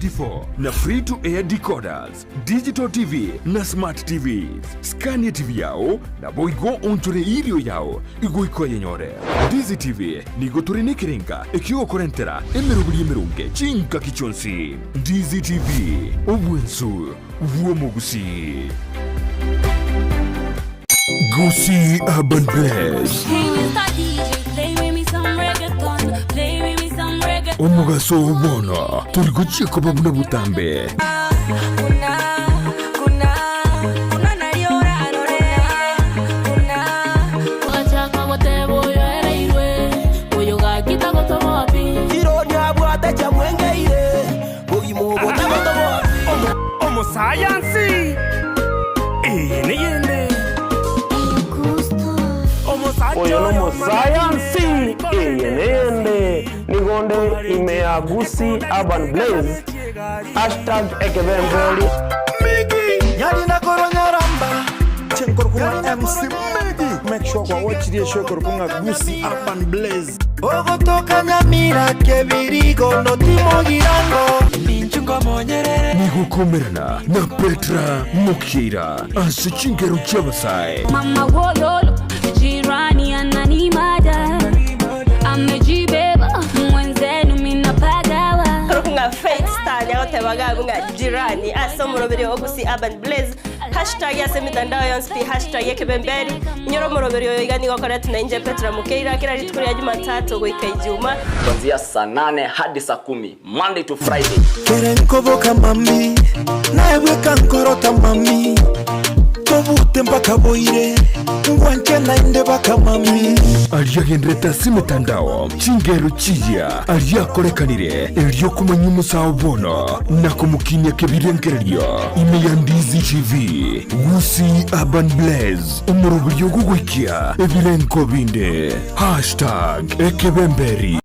24 na free to air decoders, digital TV na smart TVs. Scan TV yao naboigo onchore irio yao igoika oyenyore. Ndizi TV nigo tore nekerenga ekiogokorentera emeroberi emeronge chingaki chionsi. Ndizi TV, obwensu bw'omogusii. Gusii Urban Blaze. Omogaso oo bono tori gochia koba buna botambe. Omosayansi, eye neyende. Oyo nomosayansi, eye neyende. Nigo nde ime ya Gusii Urban Blaze, hashtag ekebemberi. Make sure kwawochirie eshow ekorokwa ng'a Gusii Urban Blaze. Nigo okomerana na Petra Mokiira ase chingero chi'abasae. Mama wololo jirani ananimada amejibeba mwenzenu minapagawa Korokwa ng'a Faith Star niagoteba iga abwo ng'a jirani ase omoroberi o Gusii Urban Blaze Hashtag ase emitandao yonsi pi hashtag ekebemberi. Inyora omoroberi oyo iga nigo okoretwe na inche Petra Mokeira kera rituko ria Jumatatu goika Ijuma. Kuanzia saa nane hadi saa kumi Monday to Friday. Kere nkoboka mami, naye bweka nkorota mami, Tobute mpaka boire, ngwanche naende baka mami. Aria agenderete ase emetandao chingero chiya aria akorekanire erio komanya omosao bono na komokinia kebirengererio ime ya Ndizi TV Gusii Urban Blaze omoroberio ogogoikia ebirengo binde Hashtag ekebemberi.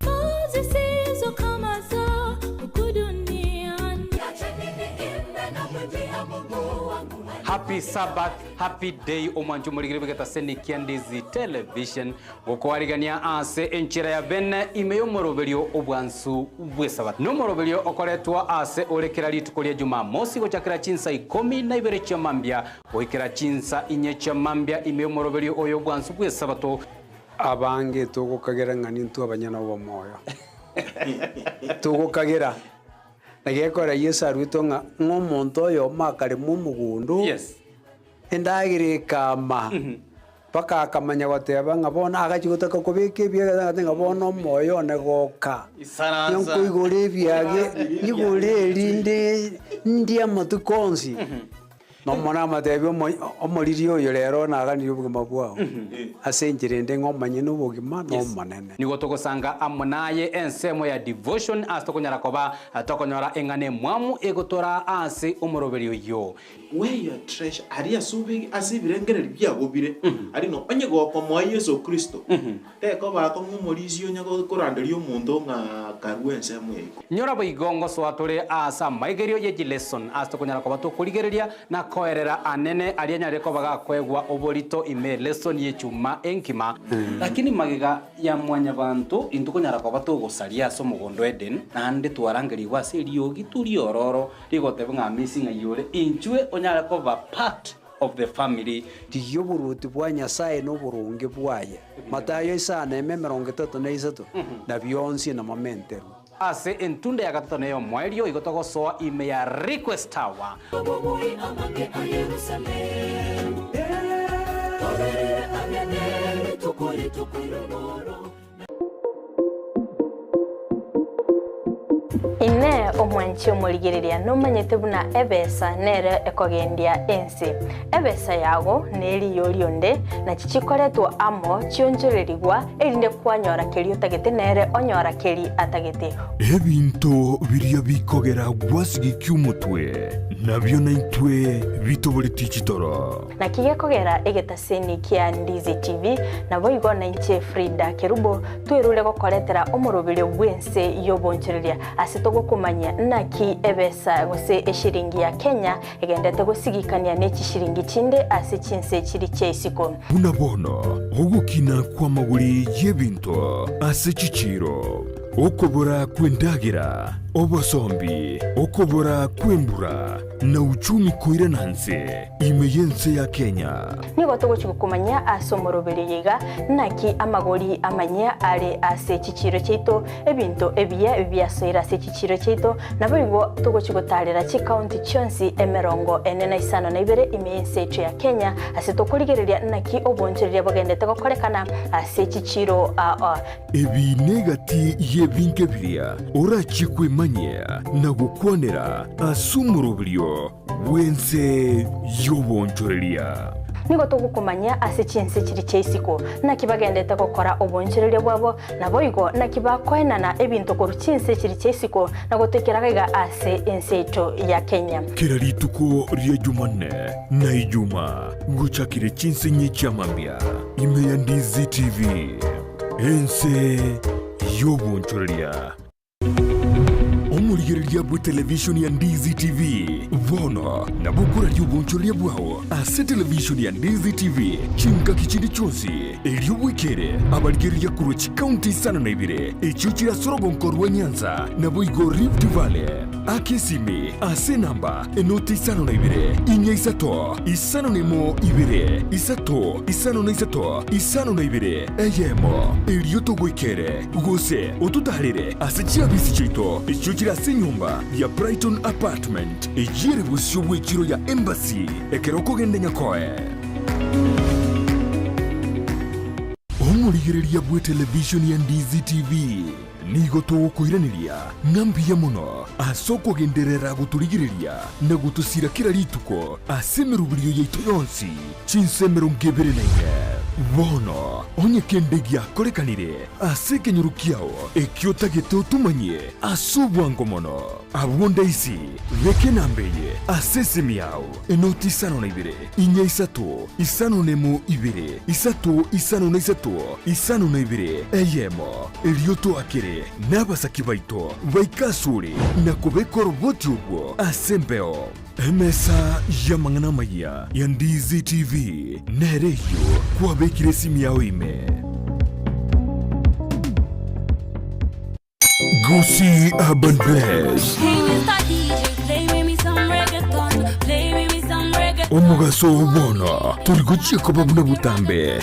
Happy Sabbath, happy day omwancho omorigeri bw'egetaseni kia Ndizi Television gokoarigania ase enchera ya bene ime y'omoroberio obwansu bw'esabato. Nomoroberio okoretwa ase ore kera rituko ria Jumamosi gochakera chinsa ikomi na ibere chia mambia goikera chinsa inye chia mambia ime y'omoroberio oyo obwansu bw'esabato. Abange togokagera ng'a nintwe abanyene obomoyo. Togokagera. Na gekogera Yeso aruetwe ng'a ng'a omonto oyomo akarema omogondo, Yes. endagera ekama, mpaka akamanya goteba ng'a bono agachia gotaka kobeka ebiage agateba ng'a bono omoyo one goka, Isaransa. nkoigore ebiage, nyigore erinde ndie amatuko onsi. Nomonene amatebie omoriri oyo rero naganirie obogima bwao, ase enchera ende ng'a omonyene obogima n'Omonene. Nigo togosanga amo naye ensemo ya devotion ase tokonyara koba tokonyora eng'ana emwamu egotoraa ase omoroberio oyio. Where your treasure, aria ase obe ase ebirengererio biago bire, aria no onye gokomoa Yeso Kristo, tekoba akong'u omorisia onye koranderia omonto ng'a karue ensemo eye. Nyora boigo ngosoa tore aase amaigerio ye chileson ase tokonyara koba tokorigereria na koerera anene aria anyarire koba gakoegwa oborito ime lesson y'echuma enkima. Lakini magega ya mwanyabanto intwe konyara koba togosaria ase omogondo o Eden, naende twarangerigwe ase eriogi riororo rigoteba ng'a amisi ng'ai ore, inchwe onyare koba part of the family. Rigia oboruoti bwa Nyasae na oboronge bwaye, Matayo isano eme 33, na bionsi namomenterwe. Ase entunda ya gatato na ey'omoerio igo togosoa ime ya Request Tower. Inee! Omwanchi omorigereria nomanyete buna ebesa nere ekogendia ense? Ebesa yago neriyo rionde, nachi chikoretwa amo chionchorerigwa, erinde kwanyora keria otagete nere onyora keri atagete. Ebinto biria bikogera gwasigikia omotwe, nabio naintwe bitoboretie chitoro. Naki gekogera egetaseni kia Ndizi TV, naboigo nainche Frida Kerubo twerure gokoretera omoroberio bw'ense y'obonchoreria ase togokomanyia naki ebesa gose eshiringi ya Kenya egendete gosigikania ne chishiringi chinde ase chinse chiri chia isiko. Buna bono ogokina kw'amagori y'ebinto ase chichiiro, okobora kw'endagera. Obosombi, okobora kw'embura, na uchumi koirana nse ime y'ense ya Kenya. Nigo togochia gokomanyia ase omoroberio oyo iga, naki amagori amanyia are ase chichiiro chiaito, ebinto ebiya biasoire ase chichiiro chiaito, naboigo togochia gotaarera chikaunti chionsi emerongo ene na isano na ibere ime y'ense yaito ya Kenya, ase tokorigereria naki obonchoreria bogendete gokorekana ase chichiiro aa. Ebi negati y'ebinto biria orachie kwemanyia na gokwanera ase omoroberio bw'ense y'obonchoreria. Nigo togokomanyia ase chinse chiria chia isiko, naki bagendete gokora obonchoreria bwabo, naboigo naki bakoenana ebinto korwa chinse chiria chia isiko na gotoikera gaiga ase ense yaito ya Kenya. Kera rituko ria Jumanne na Ijuma gochakire chinse inye chia mambia ime ya Ndizi TV, ense y'obonchoreria. Omorigereria bw'etelevishoni ya Ndizi TV bono nabo okoraria obonchoreria bwao ase televishoni ya Ndizi TV chingaki chinde chionsi, erio bwekere abarigereria korwa chikaunti isano na ibere echio chire ase orogonko rwa Nyanza naboigo Rift Valley. Aka esimi ase enamba enoti isano na ibere, inya isato, isano na emo ibere, isato, isano na isato, isano na ibere, eyemo, erio togoikere, gose ototaarere ase chiabisi chiaito echio chire ase enyomba ya Brighton Apartment, eyio ere bosio bw'echiro ya Embassy ekero okogenda Nyakoe. Omorigereria bw'etelevishoni ya Ndizi TV. Nigo togokoiraneria ng'a mbuya mono ase okogenderera gotorigereria na gotosira kera rituko ase emeroberio yaito yonsi, chinsa 24. Bono, onye kende giakorekanire ase ekenyoro kiao ekio otagete otomanyie ase obwango mono, abwo ndaisi, beka enamba eye ase esimi yao, enoti isano na ibere, inya isato, isano nemo ibere, isato isano na isato, isano na ibere, eyemo. Erio toakere nabasaki baito baike asore na kobeka oroboti orwo ase embeo. Emesa y'amang'ana amayia ya Ndizi TV nere eyio kwabekire esimi yao ime. Gusii Urban Blaze. Omogaso oo bono tori gochia koba buna botambe.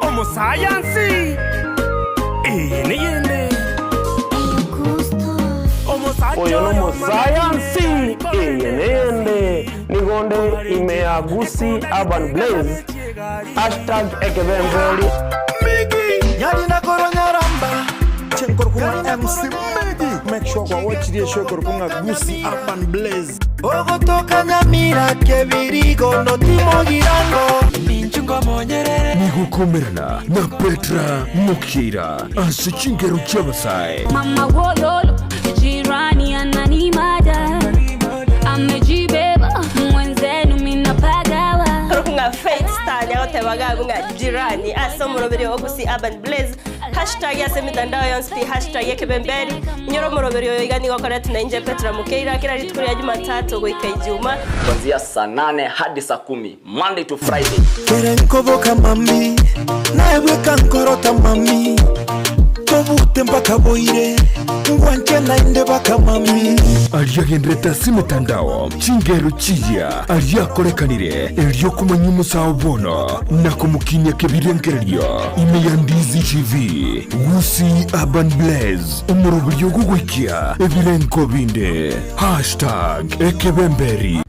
Omosayansi, eye neyende. Oyo nomosayansi, eye neyende. Nigo nde ime ya Gusii Urban Blaze, hashtag ekebemberi. Nyarina korwa Nyaramba. Chenkorokwa MC Megi. Make sure kwa watch the show korokwa Gusii Urban Blaze. Ogotoka Nyamira kebirigo notimogirango. Nigokomerana na Petra Mokeira ase chingero chi'abasae. Mama wololo, jirani ananimada, amejibeba mwenzenu minapagawa. Ng'a Faith Star nyagoteba gabu ng'a jirani ase omoroberi o Gusii Urban Blaze hashtag ase emitandao yonsi pi hashtag ekebemberi inyore omoroberi oyo iga nigo okoretwe na inche Petra Mokeira kera rituko ria Jumatatu goika Ijuma. Kuanzia saa nane hadi saa kumi Monday to Friday. Kere nkoboka mami, naye bweka nkorota mami, tobute mpaka boire, ngwanche naende baka mami. Aria agenderete ase emetandao, chingero chiria aria akorekanire, erio komanyia omosao bono na komokinia kebirengererio ime ya Ndizi TV, Gusii Urban Blaze, omoroberio ogogoikia ebirengo binde. Hashtag ekebemberi.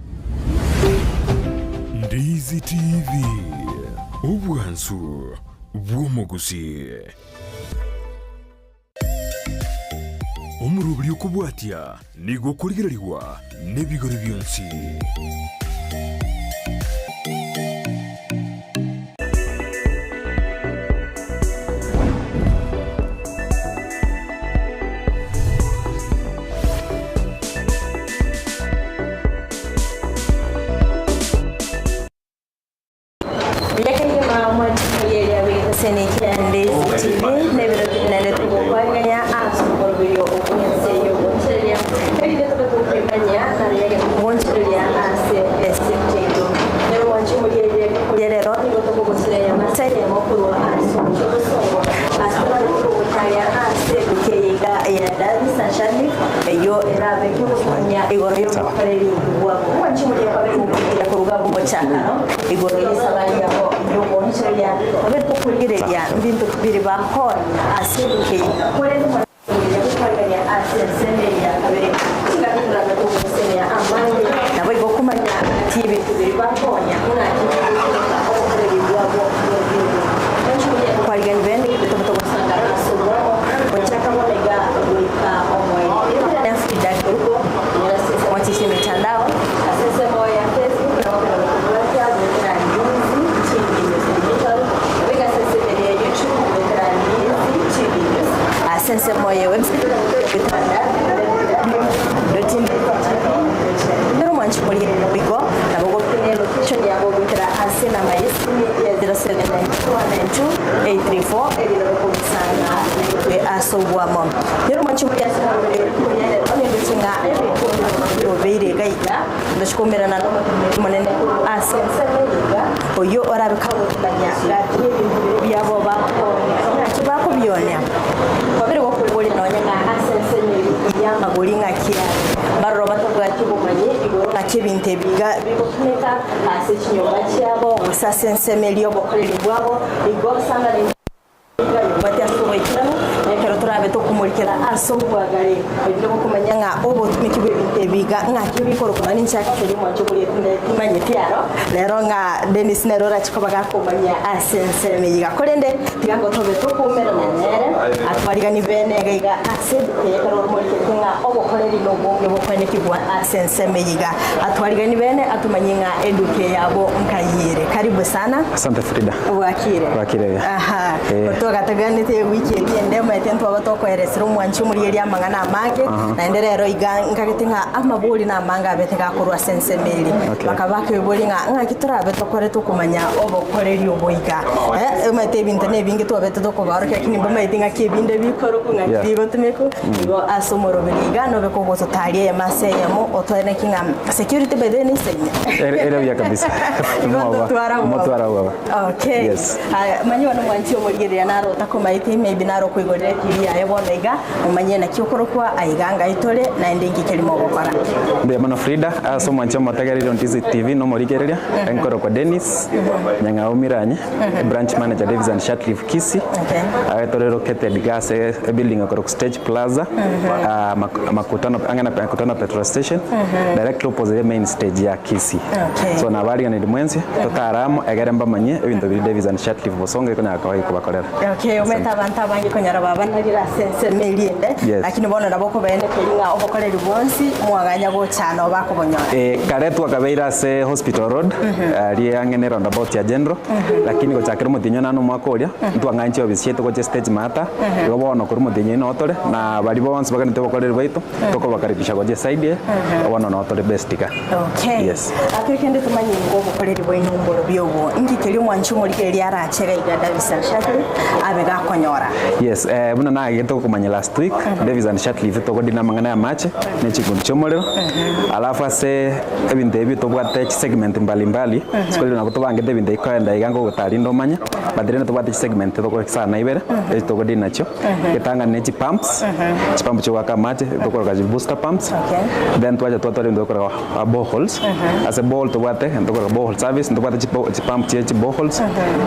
Ndizi TV, obwansu bw'omogusii. Omoroberi okobwatia nigo okorigererigwa nebigori bionsi. Yakegima omwachia bw'egeseni kia Ndizi TV nebiro naende togokwang'anya ase omoroberio obw'ense y'ogocheria. Agotonya igoro y'obokoreri bwabo. Omwanchi omuya kwabere gokurukia koruga omochakano igoro y'esabari yabo y'ogoonchoria, kwabere tokorigereria mbinto biri bakonya ase ekeina, korende omwanchi omuya gokorigereria ase ensemo eye ya kabere, chingaki torabe togosemia amange, naboigo komanya ng'aki ebinto biri bakonya, ng'aki bigotumeka obokoreri bwabo bw'ebinto. Omwanchi omuya kwarigani bene tobe togosanga ase obwamo gochaka bono iga goika omoerio. Ere Frida Kerubo inyora ase ensemo chiche emitandao ase ensemo ya Facebook nabo okonyora gokobwatia goetera Ndizi TV News Digital naboigo ase ensemo eria ya YouTube goetera Ndizi TV News ase ensemo ye website goetera www.ndizitv.net Ere omwanchi oria boigo nabo ogopima elocation yago goetera ase enamba yesimu ya 0792192834 erinde gokobisana naintwe ase obwamo. Nere omwanchi omuya ase omobere oria rero nindoche ng'a ebikondo birobeire iga iga, ndoche koumerana nomoteneneri omonene korwa ase ensemo eye iga, oyio orabe kagotumanya gati y'ebinto biria biabo bakoonia, ng'aki bakobionia? Kwabere gokoboria nonya ng'a ase ensemo eye y'amagori ng'aki are, mbaroro batabwati obomanyi igoro ng'aki ebinto ebi iga bigotumeka ase chinyomba chiabo, gose ase ensemo eria y'obokoreri bwabo, igo sang'ana Iga yobwate ase oboikeranu, na ekero torabe tokomorikera ase obwagare, oigure gokomanya ng'a obotumeki bw'ebinto ebi iga ng'aki bikorokwa nonye ninche ake omwancho okoria tinde timanyeti aro, nero ng'a Dennis nere orache koba gakomanyia ase ensemo eye iga. Korende tiga ngotobe tokoumerana nere, atwarigani bene iga iga ase eduka eye ekero oromorikerete ng'a obokoreri nobonge bokoenekigwa ase ensemo eye iga. Atwarigani bene atomanyie ng'a eduka eye yabo nkai ere. Karibu sana. Asante Frida. Bwakire. Bwakire buya. Aha. Eh. Twagataganete ewiki eria ende omanyete ntwaba tokoeresera omwanchi omorigereria amang'ana amange Aha. naende rero iga nkagete ng'a amabori na amange abete gakorwa ase ensemo eria. Okay. Bakaba bakebori ng'a ng'aki torabe tokore tokomanya obokoreri obo iga. Eh, omanyete ebinto na ebinge twabete tokobaorokia lakini mbamaeti ng'aki ebinde bikorokwa ng'aki Yeah. bigotumekwa igo ase omoroberi iga nobe kogototaria eyemo ase eyemo otoeneki ng'a security by the way neisaine. Ere ere buya kabisa. Igo ntotwara bwoba. Motwara bwoba. Okay. Yes. Aya, manyie bono omwanchi omorigereria naro otakomaete maybe naro okoigorera etv yaye bono iga, omanyie naki okorokwa aiga ngai tore naende inki kerimo ogokora. Mbuya mono Frida, ase omwanchi omotegereri o Ndizi TV na omorigereria, nkorokwa Dennis Nyang'au Miranye, branch manager Davis and Shatcliffe Kisii, Okay. aye tore located iga ase ebuilding ekorokwa Stage Plaza, ah, Mak- Makutano, ang'e na Makutano petrol station, directly opposite main stage ya Kisii. Okay. So nabariganeri mwensi, totare amo egere mbamanyie ebinto biria Davies and Shatcliffe bosongo ekonyara koba gekobakorera. Okay, omanyete abanto abange konyora babanarire ase ensemo eria ende, Yes. lakini bono nabo okobaenekeria ng'a obokoreri bwonsi mwaganya gocha nabo bakobonyora. Eh, kare twakabeire ase Hospital Road, aria ang'e ne roundabout ya General, lakini gochakera omotienyi onane omwaka oria, ntwang'anyi chiofisi chiaito gochia stage maata, igo bono korwa omotienyi oino tore, na baria bonsi baganete obokoreri bwaito, tokobakaribisha gochia eside eye, bono noo tore based iga. Okay. Yes. Ake kende tomanye ingo obokoreri bwaino mborobio obo. Inki keria omwanchi omorigereria arache iga iga Davis and Shatcliffe abe gakonyora? Yes, eh, buna nagete gokomanya last week, Davis and Shatcliffe togodina amang'ana ya amache ne chikundi chi'omorero, alafu ase ebinto ebi tobwate chisegment mbali mbali, sikorire nabo tobangete ebinto ebi koenda iga ngogotarinde omanye, but rende tobwate chisegment togosana ibere, echi togodina nachio. Getang'ani ne chipumps, chipump chigoaka amache tokoroka chi booster pumps, then twacha twatwara ebinto tokoroka boreholes, ase borehole tobwate egento tokoroka borehole service, ntobwate chibo chipump chie chiboreholes,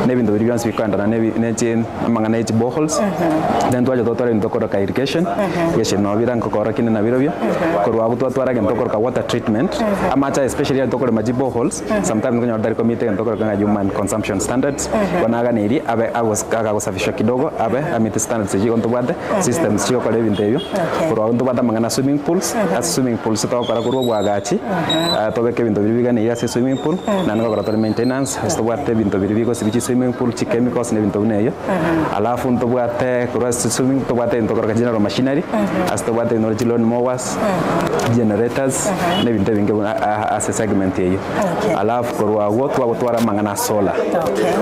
na ebinto biria bionsi bikoenderana na ebi ne chi amang'ana ya chiboreholes, then twacha twatwara ebinto tokoroka irrigation, irrigation nabo bire nkokora kinde nabirobio, korwa abwo twatwara egento tokoroka water treatment, amache aya especially ekero tokorema chiboreholes, sometimes okonyora tari komeet egento tokoroka ng'a human consumption standards, bono aganeirie abe agos agagosafishwa kidogo abe ameete standards echio igo ntobwate systems chigokora ebinto ebio. Korwa abwo ntobwate amang'ana a swimming pools, ase swimming pools togokora korwa obwagachi, tobeke ebinto biria biganeirie ase eswimming pool, naende ngokora tore maintenance, ase tobwate ebinto biria bigosibia chiswimming pool, chikemicals na ebinto buna ebio. Alafu ntobwate korwa ase swimming tobwate ebinto tokoroka general machinery, ase tobwate ebinto buna chilawn mowers, generators, na ebinto ebinge buna ase segment eyio. Alafu korwa agwo twagotwara amang'ana a solar.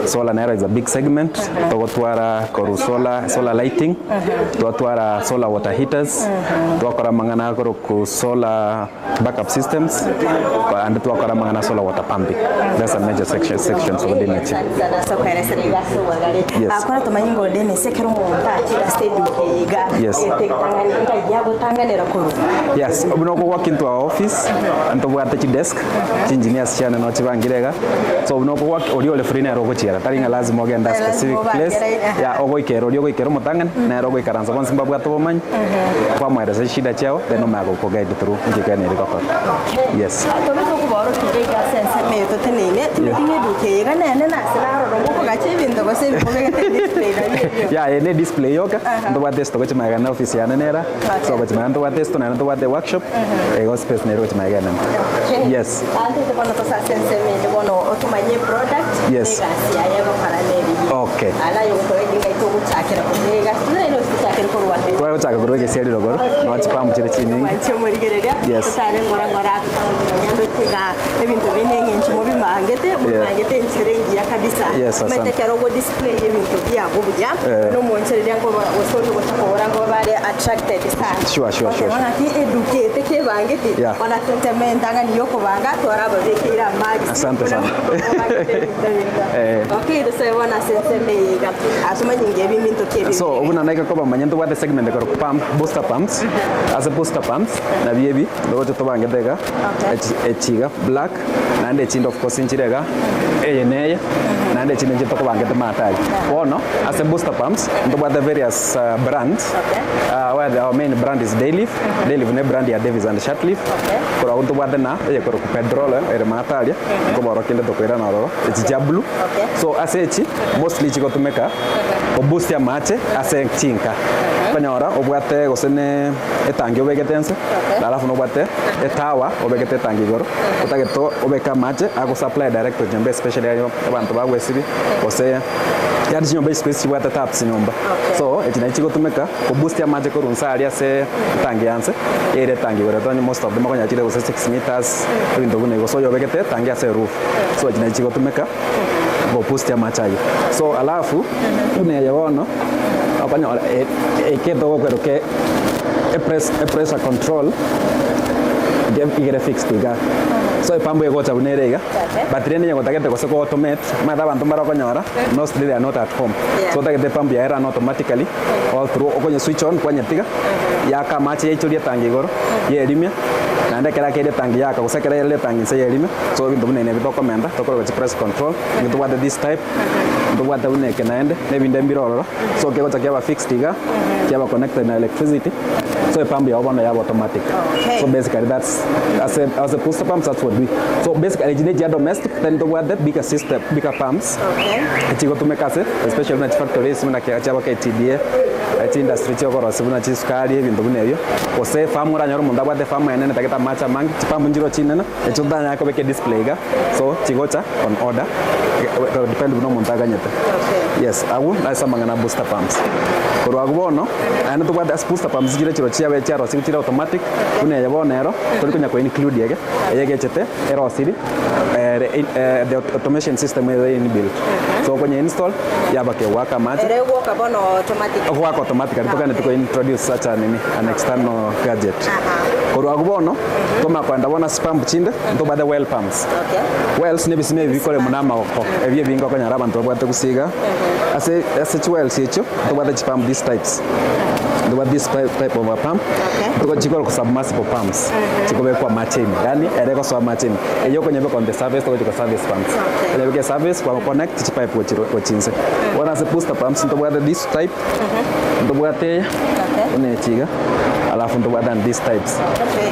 Solar nero is a big segment, togotwara korwa solar, solar lighting, twatwara solar water heaters, twakora amang'ana akorokwa solar backup systems, ande twakora amang'ana a solar water pumping. That's a major section, sections of energy. Yes. Yes. Akora tomanyi ngo Dennis ekero omonto achire ase eduka. eduka eye iga Yes. egento egetang'ani ngai agotanganera korwa. Yes, buna okogwaka into our office, ntobwate chidesk, chiengineers chiane no chibangire iga, so buna okogwaka oria ore free nere ogochiera, tari ng'a lazima ogende a Tari lazima specific place, obangere, aha. yeah, ogoikera oria ogoikera omotang'ani, nere ogoikaransa bonsi mbabwate obomanyi, kwamoeresa chishida chiao, then omanye gokoguide through inki kende gokora. Yes. Tobe tokoborokia iga iga ase ensemo eye toteneine, timeti ng'a eduka eye iga nene nase narora mokogacha ebinto gose ebimobegete display nabio ebio. Yeah, eye ne display yoka, ntobwate ase togochia magega na office yane nera, so gochia magega ntobwate esto naende ntobwate workshop, igo space nere gochia magega enene. Yes. Ntete bono tose ase ensemo ende bono otomanye eproduct Yes. na egasi yaye egokora neriyi. Okay. Aa naye ogotoegia ng'ai togochakera korwa egasi, totari gose tochakere korwa ase. Tware gochaka korwa egesieri rogoro, noo chipambu chire chinyinge. Mwanche omorigereria, Yes. totare ngora ngora ndoche iga ebinto bine eng'encho mobimangete, mobimangete enchera engiya kabisa. Yes, asante. Omanyete ekero ogo display ebinto biago buya, Eh. na omonchereria nkoba gose oria ogocha kogora nkoba bare attracted sana. Sure, sure, sure, Goteba ng'aki eduka eye tekebangeti, Yeah. bono toteme entang'ani ya okobanga, twarababekeire amax, Asante buna sana. mobangete ebinto ebinga. Eh. Okay, tosabe bono ase ensemo eye iga, atomanye nge ebinto ki ebi So buna naika kobamanya ntobwate segment ekorokwa pump, booster pumps, ase booster pumps nabio ebi noroche tobangete iga, echi echi iga black, naende echinde of course nchire iga, eye neye, naende echinde nchire tokobangete maate aria. Bono, ase booster pumps, ntobwate various brands, where the our main brand is Dayliff, Dayliff ne brand ya Davies and Shirtliff, korwa abwo ntobwate na eyekorokwa Pedrol ere maate aria, nkoborokia inde tokoirana ororo, echi chia blue. So ase echi, mostly chigotumeka koboost amache ase chinka. Okonyora obwate gose ne etangi obegete ense, alafu nobwate etower obegete etangi igoro, otagete obeke amache agosupply direct to nyomba especially aria abanto bagwesibia gose yaani chinyomba isiko esi chibwate taps nyomba. So echi nachi chigotumeka koboost amache korwa nse aria ase etangi ya nse, ere etangi igoro etonya most of them okonyora chire gose 6 meters, ebinto buna igo. So oyobegete etangi ase eroof. So echi nachi chigotumeka goboost amache aywo. So alafu buna eye bono, okonyora eke togokweroka epressure control igere fixed iga. So epambu egocha buna ere iga, but rende onye gotagete gose ko automate, omanyete abanto mbare okonyora, mostly they are not at home. So otagete epambu yaye run automatically all through, okonye switch on kwanyetiga, yaka amache yaichoria etangi igoro, yerimia, naende ekero akeire etangi yaka gose ekero yaerire etangi inse yerimia, so ebinto buna ebi nabio tokomenta, tokoroka chipress control, nigo tobwate this type, ntobwate buna eke naende, na ebinde mbire ororo, so kegocha kiaba fixed iga, kiaba connected na electricity, so epambu yao bono yaba automatic. So basically that's as a booster pumps that's what we so basically echi ne chia domestic then tobwate bigger system bigger pumps echigotumeka ase especially buna chifactories buna chiabo KTDA chiindustry chiokorosia buna chisukari ebinto buna ebio gose efarm oranyore omonto abwate efarm enene etagete amache amange chipampu nchiro chinene echio totanyara kobeka edisplay iga so chigocha on order depend buna omonto aganyete yes abwo ase amang'ana a booster pumps korwa abwo bono naende tobwate ase booster pumps chire chiro chiabe chiarosiwu chire automatic buna eye bono ero tori konya ko include ege eye egechete erosiri the automation system ere inbuilt so okonya install yaba kegwaka amache Ere egwoka bono automatic. ogwaka automatically tokande tuko introduce such a nini an external gadget korwa abwo bono twamanya koenda bono ase pump chinde ntobwate well pumps wells na ebisima ebi bikoremwa na amagoko ebi ebinge okonyora abanto babwate gosiga ase ase chiwells echio ntobwate chipump these types ntobwate this type of a pump chikoroku submersible pumps chikobekwa amache ime yaani ere egosoa amache ime eywo okonyebeka on the surface togochika service pumps onyebeke surface kwa connect chipipe gochi inse bono ase booster pumps ntobwate this type ntobwate eye buna echi iga alafu ntobwate and these types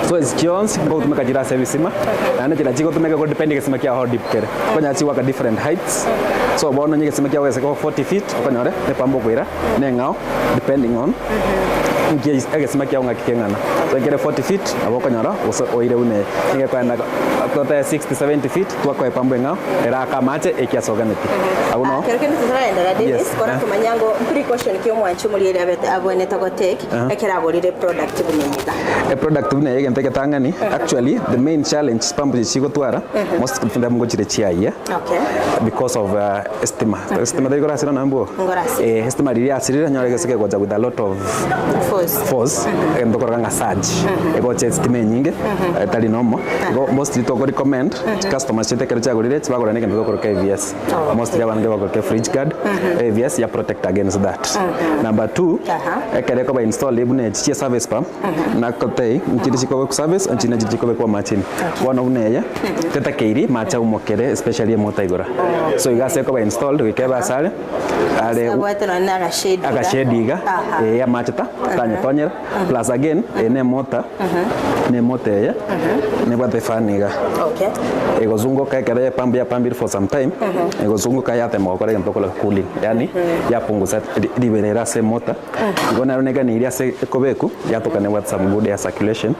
so ezi chionsi ngogotumeka chire ase ebisima naende chira chigotumeka go depend egesima kiago how deep kere okonyora chigwaka different heights so bono onye egesima kiago gese koba 40 feet okonyore epump okoira na eng'ao depending on nki egesima kiago ng'aki keng'ana so ekere 40 feet nabo okonyora gose oire buna eye nigo ekoenda totebe 60 70 feet twakoa epump eng'ao erake amache ekiasoganeti abwo no Kero kende totaraenderera Dennis, Yes, kora eh. komanya ngo precaution ki omwanchi omorigereria abete abwenerete gotake Aha. ekero agorire product. eproduct buna eye iga? Eproduct buna eye egento egetang'ani, actually the main challenge chipampu echi chigotwara, most of them ngochire chiayia Okay. because of estima. Estima tari korasira nonya mbwo? Ngorasira. Eh, estima riria riasirire onyore gese kegocha with a lot of Force. force, egento tokoroka ng'a surge, egocha estima enyinge, etari normal. Igo mostly toko recommend chicustomers chiaito ekero chiagorire chibagorane egento tokoroka AVS. Mostly abange bagokora fridge guard, AVS ya protect against that. Number two, ekero ekoba installed buna echi chia service pump, nakotei nchiri chikobekwa service nchiri nachio chikobekwa amache ime. Bono buna eye, tetakeiri mache aumokere especially emota igoro. So iga ase ekoba installed goika ebe ase are, are Abwate nonye na agashade iga. agashade iga, eh amache ta tanyetonyera. Plus again, eye ne emota, ne emota eye, nebwate efan iga. Okay. Egozunguka ekero yepambu yapambire for some time, egozunguka yatema gokora egento tokoroka cooling, yaani yapungusa ri- riberera ase emota, igo nero neganeirie ase ekobeku, yatoka nebwate some good air circulation,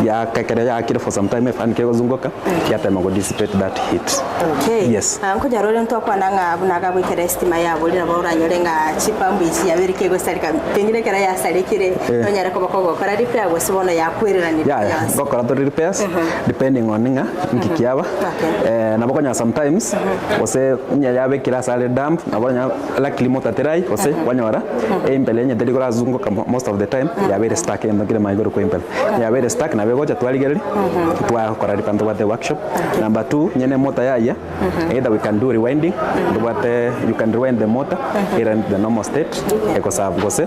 yaka ekero yaakire for some time efan kegozunguka, yatema go dissipate that heat. Okay. Yes. Ah, nkonyora ore ntokwana ng'a buna agabwekera estima yaborire nabo oranyore ng'a chipambu echi yabeire kegosareka pengine ekero yasarekire Eh. tonyare koba kogokora repair gose bono yakwereranire Yaya, yonsi. ngokora tore repairs depending on ng'a nki kiaba. Eh, nabo okonyora sometimes gose onye yabekire ase are damp nabo okonyora luckily motaterai gose kwanyora empele onye teri korazunguka most of the time yabeire stuck egento kere magega igoro kwa empele. Yabeire stuck nabo egocha twarigereria twakora repair ntobwate workshop. Number two onye ne emotor yayia Either we can do rewinding, ntobwate you can rewind the motor ere into the normal state egoserve gose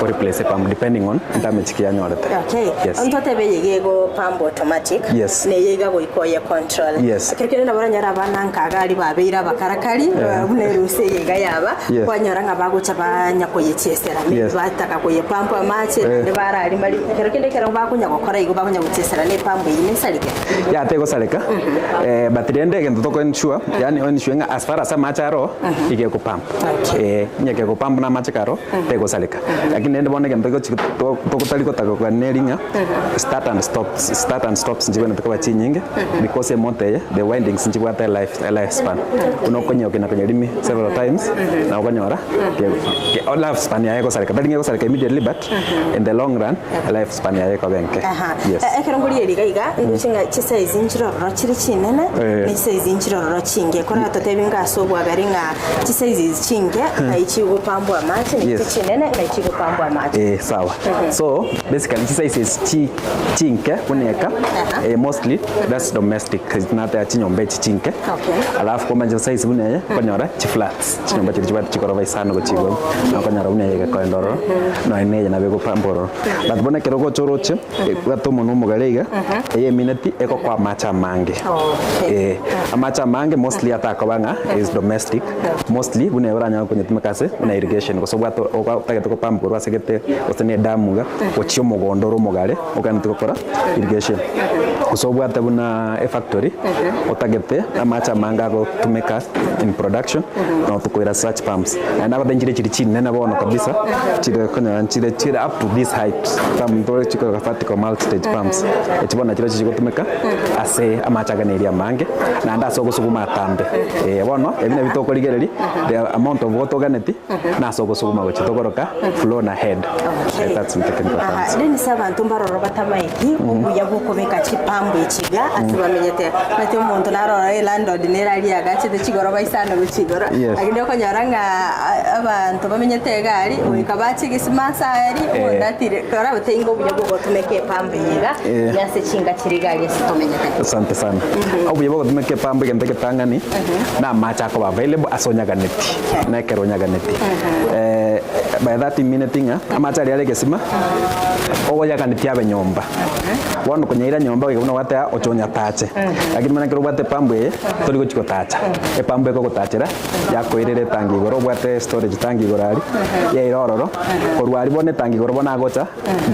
o replace pump depending on damage ki yanyorete. Okay. Yes. Ntotebe eye iga ego pump automatic. Yes. Neye iga goika oye control. Yes. Ekero kende nabo oranyore abana nka iga aria babeire abakarakari Eh. buna erusa eye iga yaba Yes. kwanyora ng'a bagocha banya koyechiesera maybe Yes. bataka koye pump amache Eh. naende bararima ri ekero kende ekero bakonya gokora igo bakonya gochiesera na epump eyio nesareke. Yaya tegosareka but rende egento toko ensure yaani o ensure ng'a as far as amache aro iga ekopump eh onye kegopump na amache karo tegosareka. Lakini rende bono egento egochi to totari gotaka koganeria ng'a start and stops start and stops nchibwenerete koba chinyinge because emoto eye the windings nchibwate elife elife span buna okonyokia na konyerimi several times nabo okonyora ke life span yaye egosareka tari ng'a egosareka immediately but in the long run life span yaye ekoba enke. Aha. Yes. E- Ekero nkorigereria iga iga, ndoche ng'a chisize nchire ororo chire chinene, Eh. ne chisize nchire ororo chinke. Koratotebi ng'a ase obwagare ng'a chisize ezi chinke, ng'ai chigopambwa amache, na echi Yes. chinene ng'ai chigopambwa amache. Eh, sawa. So basically chisizes chi chinke buna eka eh, mostly that's domestic nateba chinyomba echi chinke Okay. alafu kwamanya chisize buna eye okonyora chiflats chinyomba chiria chibwate chikoroba isano gochia igoro nokonyora buna eye egekoenda ororo nonya na eye nabo egopamba ororo but bono ekero ogocha oroche ebwate omonwa omogare iga eye emineti egokoa amache amange eh, amache amange mostly atakoba ng'a is domestic mostly buna eye oranyare konyetumeka ase buna irrigation gose obwate oga otagete gopump korwa ase gete gose na edamu iga gochia omogondo ore omogare oganeti gokora irrigation. Gose obwate buna efactory otagete amache amange agotumeka in production nabo tokoira such pumps. Naende nabate nchire chiri chinene bono kabisa chire okonyora nchire chire up to this height pump ntore chikoroka vertical multi stage pumps echi bono nachirochio chigotumeka ase amache aganeiri amange naende ase ogosuguma atambe. Eh bono ebi nabio tokorigereria the amount of water oganeti na ase ogosuguma gochia tokoroka flow na head. Okay. That's in technical Aha, terms. Dennis abanto mbaroro batamaeti obuya bw'okobeka chipambo echi iga ase bamenyete. Omanyete omonto naroro elandlord nere aria agachete chigoroba isano gochia igoro, Yes. lakini okonyora ng'a abanto bamenyete iga aria, goika bache egesima ase aria, omonto atire korabete inga obuya bw'ogotumeka epambo eye iga, Eh. ase chinka chiria iga aria ase tomenyete. Asante sana. Obuya bwa gotumeka epambo egento egetang'ani, na amache akoba available ase onyaganeti, na ekero onyaganeti. Eh, by that imineti ng'a amache aria are egesima, ogoyaganetie abe nyomba. Bono konyaira nyomba goika buna gwateba oche onyatache. Lakini buna ekero obwate epambo eye, tori gochi gotacha. Epambo ekogotachera, yakoirera etangi igoro, obwate storage tank igoro aria, yaira ororo, korwa aria bono etangi igoro bono agocha,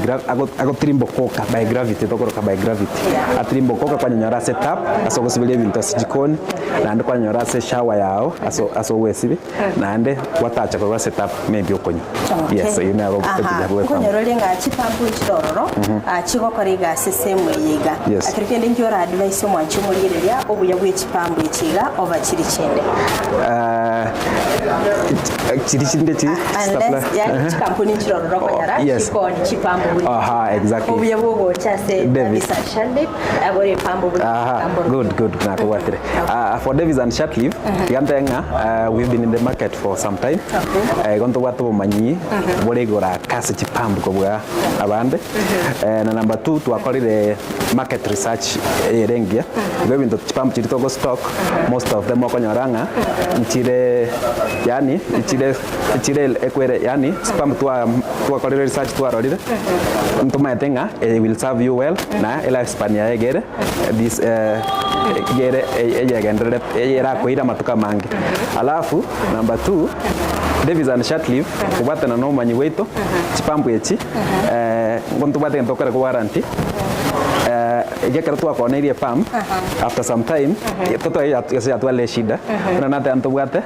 gra ago agotirimbokoka by gravity tokoroka by gravity. Atirimbokoka kwanyonyora ase etap, ase ogosiberia ebinto ase jikoni, naende kwanyonyora ase eshower yago, ase ase ogwesibia, naende gwatacha korwa ase etap maybe okonywa. Yes, eyio nero Aha, obuya bwa epambo. nkonyora ore ng'a chipampu nchire ororo, ah, chigokora egasi ase emo eye iga. Yes. Ekero kende inki ora advise omwanchi omorigereria obuya bwe chipampu echi iga over chiri chinde? Ah, chiri chinde chi Unless, supply. yaani chikampuni nchire ororo okonyora Yes. chikoni chipampu. epambo buna Aha, exactly. obuya bwogocha ase Davis. Davis and Shadlip agore epambo buna Aha, good, good. Nakubwatire. For Davis and Shatliff, gante ng'a we've been in the market for some time. Okay. Igo ntobwate obomanyi bore igoro kase chipambu kobua abande. Na number two twakorire market research ere engiya. Igo ebinto chipambu chiria togo stock most of them okonyora ng'a nchire yaani nchire nchire ekwere yaani chipambu twa twakorire research twarorire ntomaete ng'a it will serve you well na elife span yaye iga ere this iga ere eyegendererete eyerakoire amatuko amange. Alafu number two Davis and Shatliff kobwatana na obomanyi bwaito chipambu echi ngo ntobwate egento tokore warranty erio ekero twakooneirie epump after some time gose yatwarire eshida buna nateba ntobwate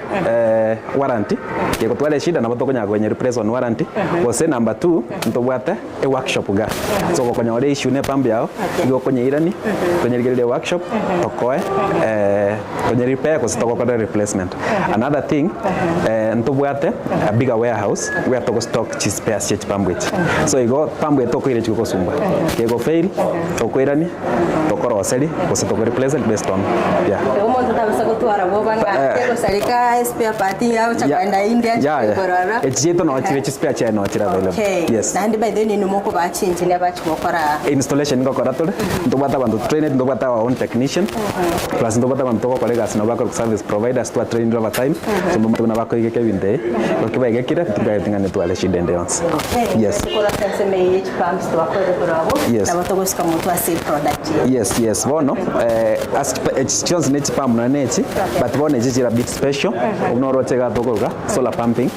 warranty egotwara eshida nabo tokonyara konya replace on warranty gose number two ntobwate eworkshop iga so gokonyora issue na epump yago igo okonyeirania tonyerigererie eworkshop tokoe tonye repair gose togokorere replacement. Another thing ntobwate a bigger warehouse where togo stock chi spares chie chipambu echi so igo pambu eye tokoira echi gogosumbua kego fail tokoirania tokoroseria gose toko replace based on yeah. Igo omonto tabasa gotwara bwoba ng'a tegosareka spare part agocha kogenda India Yeah, yeah. korora. Echi chiaito no chire chi spare chiaye no chire available. Okay. Yes. Naende by the way ninwe mokobaa chinchini abachi gokora Installation ngokora tore, ntobwate abanto trained, ntobwate our own technician, plus ntobwate abanto togokora egasi nabo bakorokwa service providers twa trained over time, so mbamate buna bakoigeka ebinto ebi, ekero kibaigekire, tibwageti ng'a nitware eshida ende yonsi. Okay. Yes. Korwa ase ensemo eye ye chipumps twakorire korwa abwo, Yes. nabo togosika motwe ase eproduct eye. Yes, yes, bono ase chipa echi chionsi ne chipump nonya na echi, but bono echi chire a bit special, obwo noroche iga tokoroka solar pumping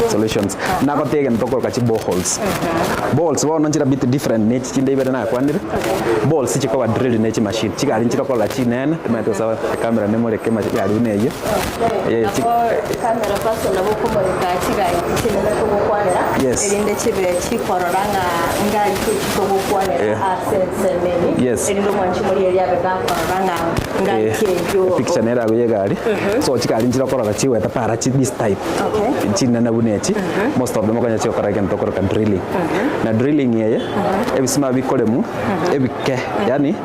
solutions. Nagotiga egento tokoroka chi boreholes. Boreholes bono nchire a bit different ne echi chinde ibere nakwanire, boreholes chikoba drilled ne chimachine, chigari nchire korora chinene, timanyeti gose ecamera nemoreke egari buna eyio. Eh, chi- Nabo camera person nabo okomoreka chigari chinene togokwanera Yes. erinde chibe chikorora ng'a ngari ki echi togokwanera Eh. ase ensemo eye Yes. erinde omwanchi morigereria abe gakorora ng'a ngari Eh, ki eyio picture nere ago ya egari so chigari nchire okorora chigoeta para chi this type chinene buna echi most of them okonyora chigokora egento okoroka drilling na drilling eye ebisima bikoremwa ebike yaani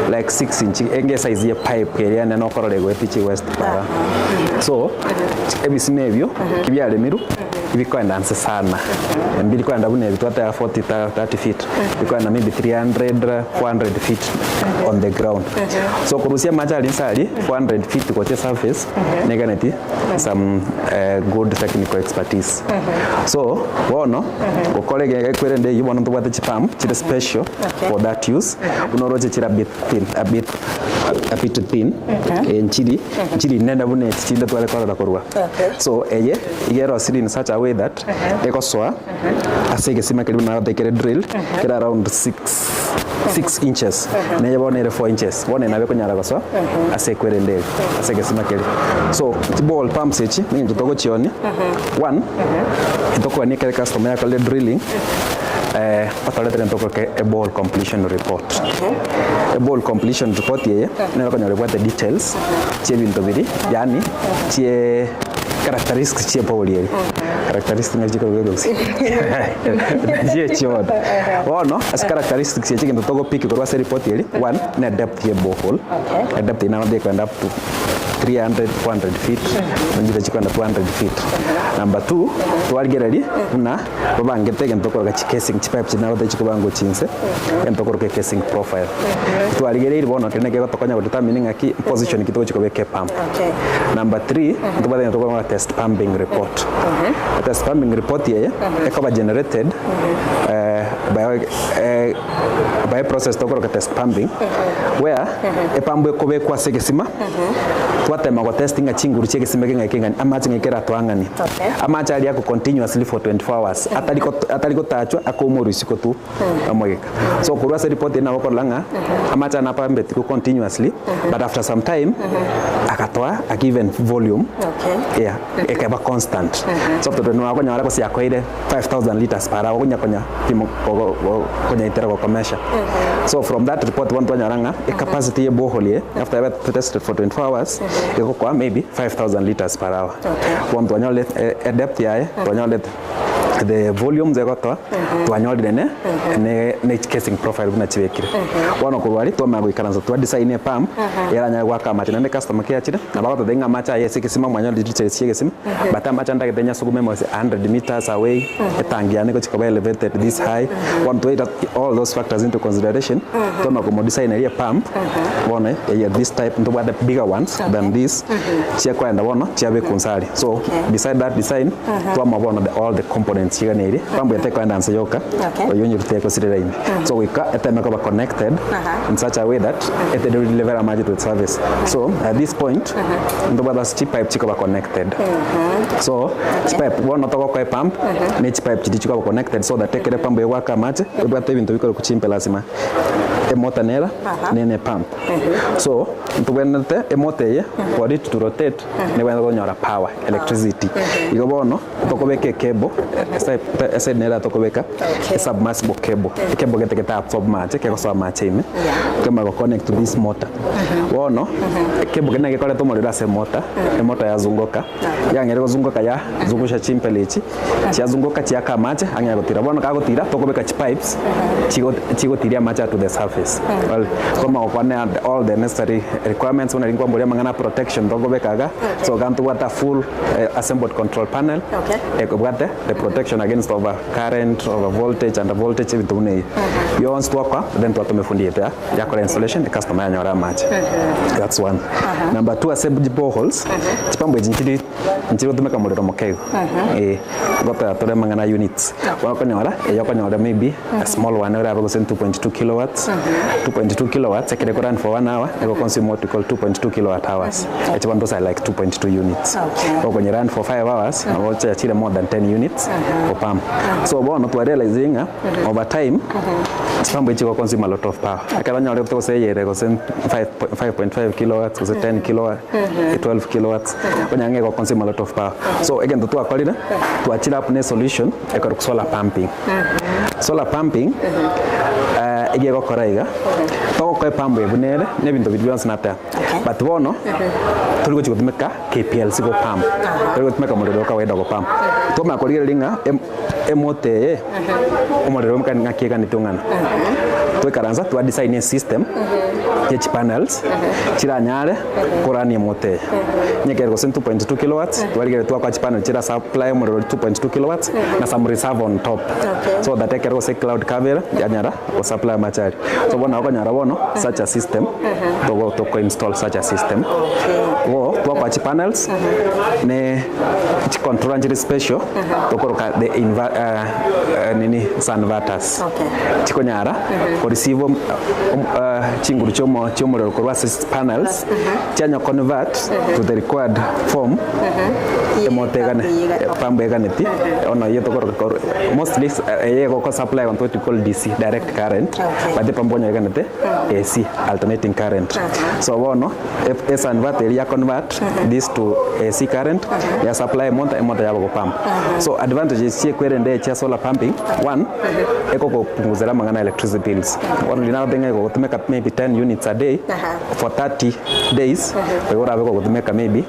like 6 inch enge esize ye pipe eria enene okorora egoeta echi west para so ebisima ebio kibiaremirwe bikoenda nse sana mbiri koenda buna ebi twateba 40 30 feet bikoenda maybe 300 400 feet on the ground so korusia amache aria nse aria 400 feet gochia surface neganeti some good technical expertise so bono gokora egekwerende eyio bono ntobwate chipump chire special for that use buna oroche chire a bit thin a bit a bit thin nchiri nchiri nene buna echi chinde tware korora korwa so eye iga erosiri in such a way that egosoa ase egesima keria buna nagotebi kere drilled kere around 6 6 inches neye bono ere 4 inches bono nabo ekonyara gosoa ase ekwerende eri ase egesima keria. So chiball pumps echi ninche togochionia one ntokogania ekere customer yakorire drilling otoretere ntokoroka eball completion report. Eball completion report eye nero okonyora ebwate details chia ebinto biria yaani chie characteristics chia eball eria. Characteristics ng'aki chikorokwa egeusi nachio bono. Bono ase characteristics echi egento togopick korwa ase ereport eria, one ne edepth ya eborehole, edepth eyio nabo tekoenda up to 300, 400 feet, nchire chikoenda 200 feet. Number two, twarigereria buna babangete egento tokoroka chicasing, chipipe chiria nabo chikobangwa chinse, egento tokoroka ecasing profile. Twarigereirie bono keria naki egotokonya godetermine ng'aki position ki togochia kobeka epump. Number three, ntobwate egento tokoroka test pumping report. Test pumping report eye, ekoba generated by by a process tokoroka test pumping, where epump ekobekwa ase egesima, twatema gotest ng'a chinguru chia egesima eke ng'ai keng'ani, amache ng'ai keratoang'anie. Amache aria ako continuously for 24 hours, atari atari gotachwa, akoumorwa isiko tu omogeka. So korwa ase report eye nabo okorora ng'a amache aya napambetigwe continuously, but after some time, agatoa a given volume, yeah, ekeba constant. So after nabo okonyora gose yakoeire 5000 litres per hour okonya konya pimo konyaitera gokomesha. So from that report bono twanyora ng'a ecapacity ya borehole eye after yabe tested for 24 hours egokoa maybe 5000 litres per hour. Bono twanyore edepth yaye twanyore. The volumes egotoa twanyorire ne ne ne casing profile buna chibekire. Bono korwa aria twamanya goikaransa twa design epump eranyare goaka amache naende customer keyachire nabo agototebia ng'a amache aya ase egesima mwanyorire details chia egesima but amache ande ntagete nyasugume ase 100 meters away etangi yane egochi koba elevated this high bono twaira all those factors into consideration twamanya komodesigneria epump bono eye this type ntobwate bigger ones than this chiakoenda bono chiabekwa inse aria. So beside that design twamanya bono the all the components chiganeiri bambuete koenda nse yoka oyo onyerute ekosirera ime. So goika eteme koba connected in such a way that ete deliver amache to its service. So at this point ntobwate ase chipipe chikoba connected. So chipipe bono togokoa epump ne chipipe chiria chikoba connected so that ekere epump egoaka amache ebwate ebinto bikorokwa chimpe lasima emotor nera nene epump. So ntobwenerete emotor eye for it to rotate nebwenerete konyora power, electricity. Igo bono tokobeka ecable eside nere tokobeka esubmersible cable, ecable gete geta absorb mache kegosoa amache ime kemanye goconnect to this motor. Bono ecable keri naki gekoreta omorero ase emotor, emotor yazunguka yang'eire gozunguka ya zungusha chimpela echi chiazunguka chiaka amache ang'e gotira. Bono kagotira tokobeka chipipes chigotiria amache to the surface. Well, twamanya gokwana all the necessary requirements buna rinkwamboria amang'ana a protection tokobeka iga so iga ntobwate a full assembled control panel ekobwate the protection against over current, over voltage, under voltage ebinto buna ebi bionsi twakoa then twatoma efundi yaito yakora installation ecustomer yanyora amache. That's one. Number two ase boreholes chipambo echi nchiri nchiri gotumeka morero moke igo eh gotoya tore amang'ana units bono okonyora eye okonyora maybe a small one orabe gose 2.2 kilowatts 2.2 kilowatts ekere eko run for one hour ego consume what we call 2.2 kilowatt hours echi bono those are like 2.2 units okonye run for 5 hours nabo ochachire more than 10 units go pump. So bono twa realize ng'a over time chipambo echi chigo consume a lot of power ekero onyorete gose eyere gose 5 5.5 kilowatts gose 10 kilowatt 12 kilowatts okonyora ng'a ego consume a lot of power. So egento twakorire twachire up ne solution ekorokwa solar pumping. Solar pumping ege egokora iga togokoa epump eye buna ere na ebinto biria bionsi nateba but bono tori gochi gotumeka KPLC go pump tori gotumeka omorero o kawaida go pump twamanya korigereria ng'a emoto eye omorero ng'aki eganete ong'ana twaikaransa twa design esystem ya chipanels chiranyare korania emoto eye onye kere gose 2.2 kilowatts twarigereria twakoa chipanel chira supply omorero 2.2 kilowatts na some reserve on top so that ekero gose cloud cover yanyara gosupply amache aria. So bono okonyora bono such a system togo toko install such a system bo twakoa chipanels ne chicontroller nchire special tokoroka the inver nini sunverters chikonyara koreceive chinguru chiomo chiomorero korwa ase panels chianya convert to the required form emoto egane pump eganeti bono eyio tokoroka mostly eye egoko supply on what we call DC direct current but epump onye eganete AC alternating current. So bono esunverter eria ya convert this to AC current ya supply emoto emoto yaba gopump. So advantages chiekwerende chia solar pumping one ekogopunguzera amang'ana ya electricity bills. Bono riria nagoteba ng'a egogotumeka maybe 10 units a day for 30 days igo orabe kogotumeka maybe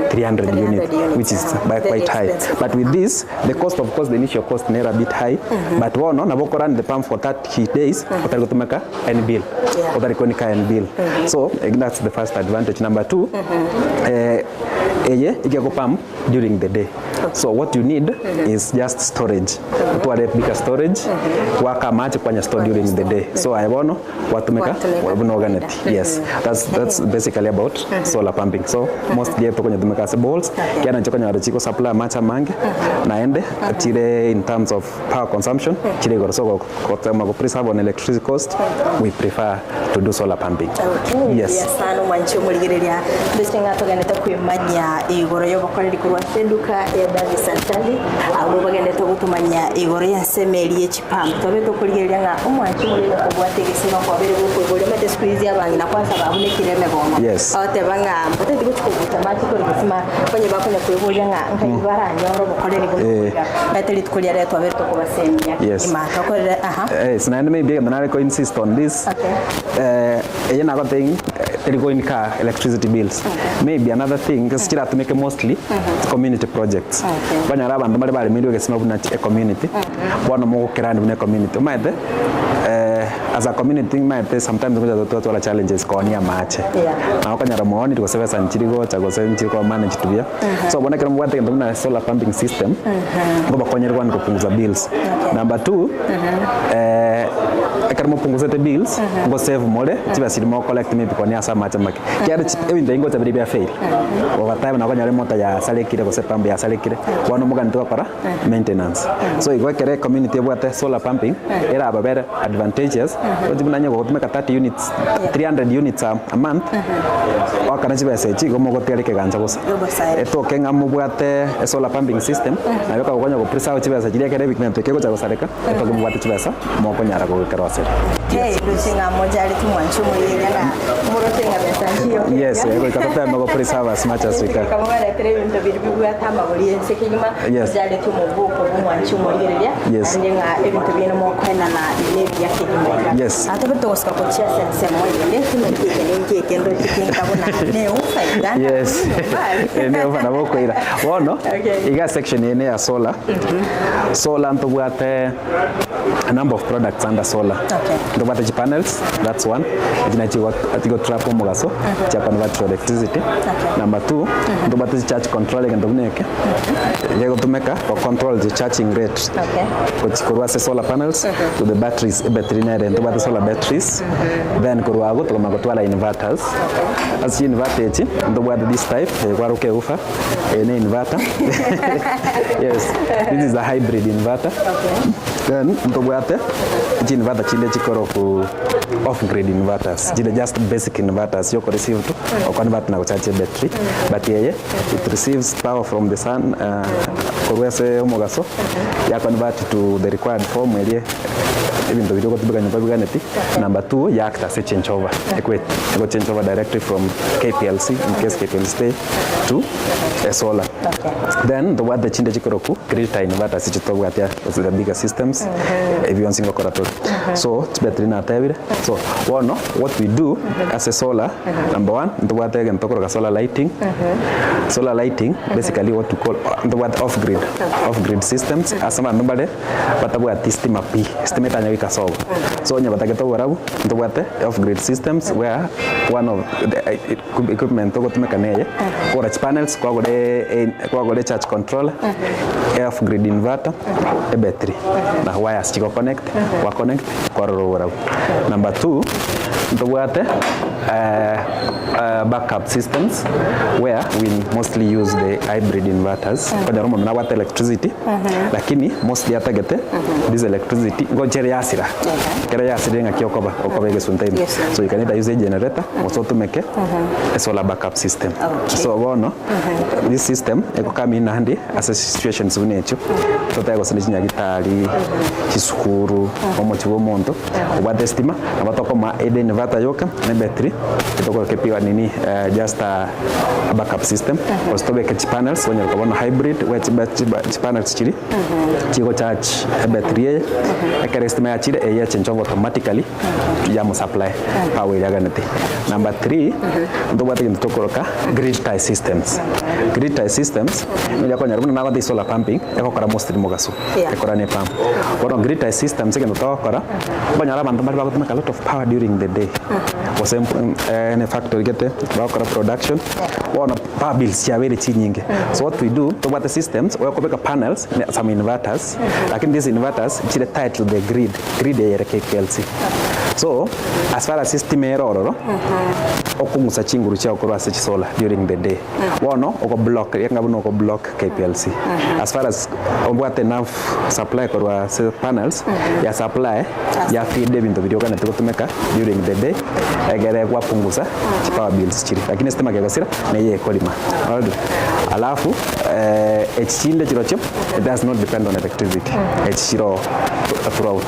300 units which is by quite high. But with this the cost of course the initial cost nere a bit high but bono nabo okorun the pump for 30 days otari gotumeka any bill otari konika any bill. So that's the first advantage. Number two eye iga egopump during the day. So what you need is just storage. Otware bigger storage gwaka amache kwanya store during the day. So aye bono gwatumeka buna oganeti. Yes, that's basically about solar pumping. So mostly tokonyatumeka ase boreholes kiana inche okonyora chiko supply amache amange naende chire in terms of power consumption chire igoro. So gotema go preserve on electricity cost we prefer to do solar pumping. Yes. Mbuya sana omwanchi omorigereria ndoche ng'a togenete kwemanyia igoro y'obokoreri korwa ase eduka ya Davis and Charlie abwo bagenderete gotomanyia igoro y'ensemo eria ye chipump tobe tokorigereria ng'a omwanchi omorigereria kobwate egesima kwabere gokoiboria omanyete siku hizi abang'ina kwanza babunekire emegongo bagoteba ng'a mbatagete gochi kobucha amache korwa egesima onye bakonya koiboria ng'a nkai baranyore obokoreri buna oboiga omanyete rituko riria rero twabere tokobasemia kegima tokorere aha. Yes, naende maybe egento nare ko insist on this eye nagotebia. Teri go incur electricity bills. Maybe another thing gose chiratumeke mostly community projects. Okonyora abanto mbare baremeirwe egesima buna e community, bono mogokerani buna e community. Omanyete as a community omanyete sometimes ngocha twatwara challenges koonia amache. Na okonyora mwaoniri gose besa nchiri gocha gose nchiri koba managed buya. So bono ekero mobwate egento buna solar pumping system, ngobakonyere kwani kopunguza bills. Number two, ekero mopungusete bills, ngo save more chibesa chiria mo collect maybe konya ase amache make. Ekiagera chi ebinto ebi ngocha bire bia fail, over time nabo okonyora emotor yasarekire gose epump yasarekire, bono moganete gokora maintenance. So igo ekero ecommunity ebwate solar pumping, erababere advantageous, roche buna onye gogotumeka 30 units, 300 units a month, goakana chibesa echi igo mogotigara ekegancha bosa. Etoke ng'a mobwate esolar pumping system, nario ekagokonya go preserve chibesa chiria ekero ebinto kegocha gosareka, etoke mobwate chibesa mokonyara gokeroseria. Hey, roche ng'a mojareti mwanche omoyeria ng'a moroche ng'a besa nchiyo Yes, eh, goika toteme go preserve as much as we can. Goika mobaretere ebinto biria bibwate amagori ense kegima, Yes. mojareti omoboko bw'omwanchi omorigereria, Yes. naende ng'a ebinto biaino mokoenana nebiya kegima iga. Yes. Aa tobe togosika gochia ase ensemo eyende, timanyeti eke ninki eke ndoche tinka buna neufa iga, Yes. Eh, neufa nabo okoira. Bono, Okay. iga section eye neya solar. Solar ntobwate a number of products under solar. Okay. Ntobwate chi panels, that's one. Echi nachi chigo trap omogaso, chia convert to electricity. Number two, ntobwate chi charge control egento buna eke, gegotumeka go control the charging rate. Okay. Gochi korwa ase solar panels to the batteries, ebattery nere ntobwate solar batteries, then korwa abwo tokomanya gotwara inverters. Ase chi inverter echi, ntobwate this type, eye kwaroka ewoofer, eye ne inverter yes this is a hybrid inverter then ntobwate chi inverter chinde chikoroku off grid inverters chire just basic inverters yoko receive tu o convert na gocharge battery but eye it receives power from the sun uh, korwa ase omogaso ya convert to the required form erie ebinto biria ogotumeka nyomba biganeti number two ya act as a change over ekwe ego change over directly from KPLC in case KPLC stay to a solar then ntobwate chinde chikoroku grid tie inverters echi tobwate ase the bigger systems ebi bionsi ngokora tore so chibattery natebire so bono what we do ase solar number one ntobwate egento tokoroka solar lighting solar lighting basically what we call ntobwate off grid off grid systems ase abanto mbare batabwati stima pi stima etanya goika sobo so onye batagete oborabu ntobwate off grid systems where one of the equipment togotumeka neye, kogora chipanels, kwagora kwagora echarge controller, off grid inverter, ebattery na wires chigo connect, gwa connect kwarora oborabu. Number two, ntobwate backup systems where we mostly use the hybrid inverters, okonyora omonto nabwate electricity lakini mostly atagete this electricity ngocha ere yasira, ekero yasirire ng'aki okoba, okoba egesunte ime. So you can either use a generator gose otumeke a solar backup system. So bono this system ego come in handy ase situations buna echio totebe gose ne chinyagitari, chisukuru, omochie bwa omonto obwate estima nabo tokomoa either inverter yoka na ebattery etokoroka epiwa nini just a backup system gose tobeke chipanels onyare koba bono hybrid where chipanels chiria chigo charge ebattery eye ekero estima yachire eye yachange over automatically yamo supply power eria aganete. Number three, ntobwate egento tokoroka grid tie systems. Grid tie systems, nonya konyora buna nagoteba solar pumping, egokora mostly mogaso, Yeah. ekora ne pump. Bono grid tie systems egento togokora, okonyora abanto mbare bagotumeka a lot of power during the day, gose ne factory gete, bagokora production, bono power bills chiabeire chinyinge. So what we do, tobwate systems, okobeka panels, ne some inverters, lakini these inverters chire tied to the grid. Grid eye ere KPLC. So, as far as estima ere ororo, okong'usa chinguru chiago korwa ase chisolar during the day. Bono, oko block, enga buna oko block KPLC. As far as obwate enough supply korwa ase panels, ya supply, ya feed ebinto biria oganeti gotumeka during the day, egere gwapungusa chipower bills chiria. Lakini estima kegosira, neye ekorima. Alright. Alafu, echi chinde chirochio, it does not depend on electricity. Echi chiro throughout.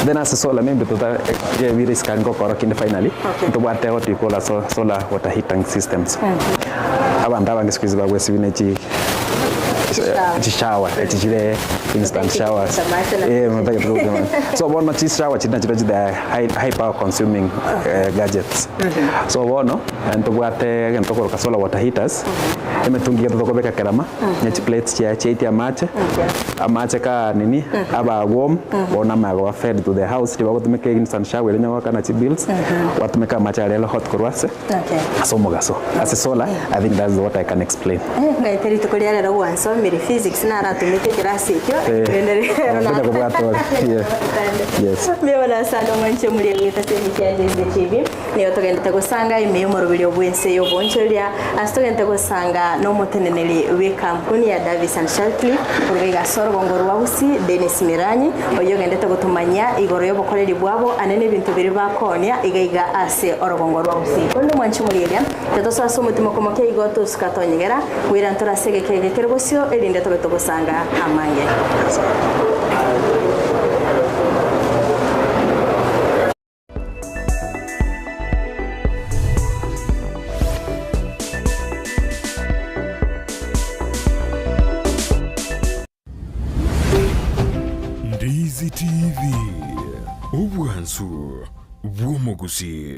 Then ase solar maybe tota ebire isiko ngokora kinde finally ntobwate what we call a solar water heating systems. Abanto abange siku hizi bagwesibia ne chi chishower echi chire Instant showers. Eh, motagete kobucha amache. So bono chishower chiria nachio they are high, high power consuming eh, gadgets. So bono eh, ntobwate egento tokoroka solar water heaters, emetungi iga tokobeka kerama, ne chiplates chiaye chiaitia amache, amache ka nini, aba warm, bono amaya goba fed to the house, tibagotumeka instant shower eria onye goakana chibills, gwatumeka amache aria are hot korwa ase. Okay. Ase omogaso, ase solar, I think that's what I can explain. Eh, ngaete rituko ria rero gwansomire physics naratumete ekerasi ekio Eh, rende rero nkonya kobwata ore. Yeah. Yes. Mbiabana sana omwanche muri egeta semiki ya Ndizi TV nigo togendete gosanga ime y'omoroberio bw'ense y'obonchoria ase togendete gosanga n'omoteneneri bw'ekampuni ya Davis and Sharkley korwa iga ase orogongo rwa Gusii Dennis Miranyi oyio ogendete gotomanyia igoro y'obokoreri bwabo ane n'ebinto biria bakoonia iga iga ase orogongo rwa Gusii. Korende omwanche omorieria, tetosoa ase omotima okomokia igo tosuka tonyegera, goira ntore ase egeka eke kere bosio, erinde tobe togosanga amange. Ndizi TV, obwansu bw'omogusii.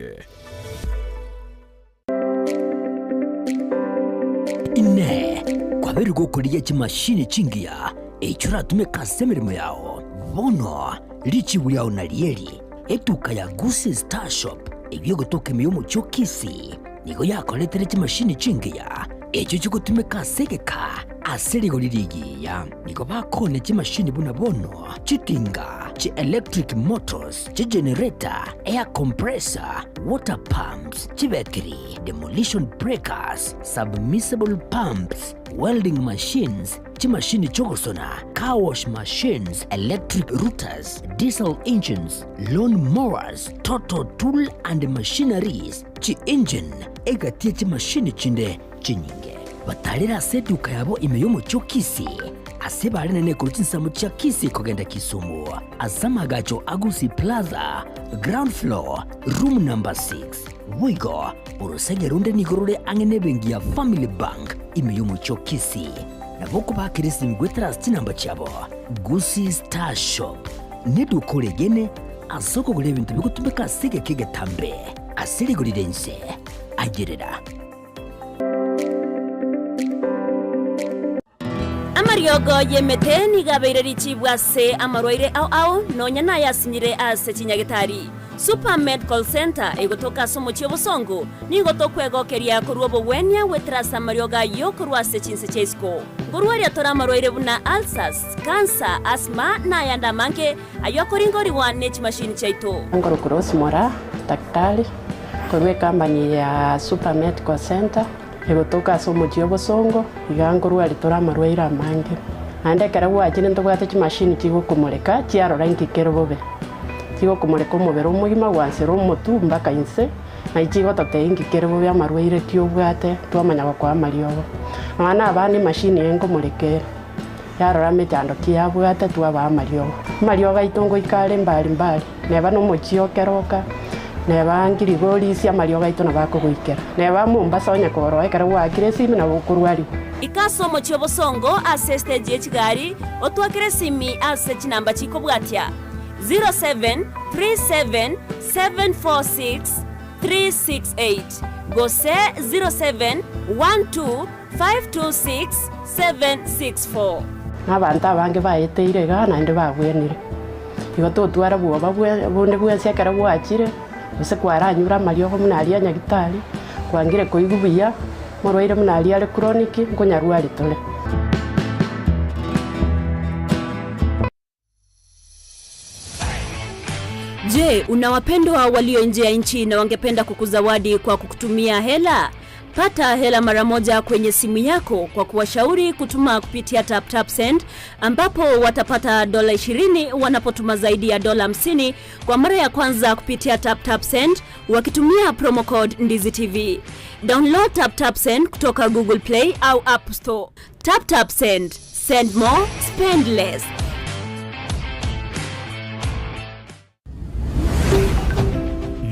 Inee! Kwabeire gokorigia chimashini chingiya echio oratumeke ase emeremo yao? Bono richibu riao narieri, Etuka ya Gusii Star Shop eyio egotoka ime y'omochie o Kisii nigo yakoretire chimashini chingiya echio chigotumeka ase egeka ase rigori rigiya. Nigo bakoonia chimashini buna bono chitinga, chi electric motors, chigenerator, air compressor, water pumps, chibetiri, demolition breakers, submersible pumps, welding machines, chimashini chi'ogosona, car wash machines, electric routers, diesel engines, lawn mowers, total tool and machineries, chi-engine, egati ye chimashini chinde chinyinge. Batarire ase eduka yabo ime y'omochie o Kisii, ase barenene korwa chinsemo chia Kisii kogenda Kisumu, ase amagacho a Gusii Plaza, ground floor, room number 6. Boigo, orosege ronde nigo rore ang'e nebenki ya Family Bank ime y'omochie o Kisii. Nabo okobakera esimi goetera ase chinamba chiabo, Gusii Star Shop neduka oregene ase okogora ebinto bigotumeka ase egeka egetambe ase rigori ri'ense. Ayerera. Amariogo y'emete nigo abeire richibu ase amarwaire ao ao, nonya nayasinyire ase chinyagetari. Super Medical Centre egotoka ase omochie obosongo, nigo tokwegokeria korwa obogwenia goetera ase amariogo ayio korwa ase chinse chia isiko. Nkorwaria tore amarwaire buna ulcers, cancer, asthma na ayande amange ayio akoringorigwa ne chimashini chiaito. Nkorokwa Rose Moraa, daktari, korwa ecompany ya Super Medical Centre. Egotoka ase omochie obosongo, iga nkorwaria tore amarwaire amange. Naende ekero gwachire ntobwate chimashini chigokomoreka chiarora inki kere bobe. Chigokomoreka omobere omogima gwansera omotwe mpaka inse, naye chigototebia inki kere bobe amarwaire ki obwate, twamanya gokoa amariogo. Nonya na abana emashini eye nkomoreka ere, yarora emechando ki yabwate twabaa amariogo. Amariogo aito ngoika are mbari mbari. Neba nomochie o keroka, neba ngirigorisia amariogo aito nabo akogoikera, neba Mombasa onye koroa ekero gwaakire esimi nabo okorwarigwa. Ika ase omochie obosongo ase estage ye chigari, otwakere esimi ase chinamba chikobwatia, 0737746368 gose 0712526764. Na abanto abange baeteire igaa naende babwenire. Igo totwara bwoba bonde bwensi ekero gwachire, gose kwaranyure amariogo buna aria a nyagitari, kwangire koigwa buya, omorwaire buna aria are chronic, nkonyarwari tore. Je, una wapendwa walio nje ya nchi na wangependa kukuzawadi kwa kukutumia hela? Pata hela mara moja kwenye simu yako kwa kuwashauri kutuma kupitia TapTap Send ambapo watapata dola 20 wanapotuma zaidi ya dola 50 kwa mara ya kwanza kupitia TapTap Send wakitumia promo code Ndizi TV. Download TapTap Send kutoka Google Play au App Store. TapTap Send. Send more, spend less.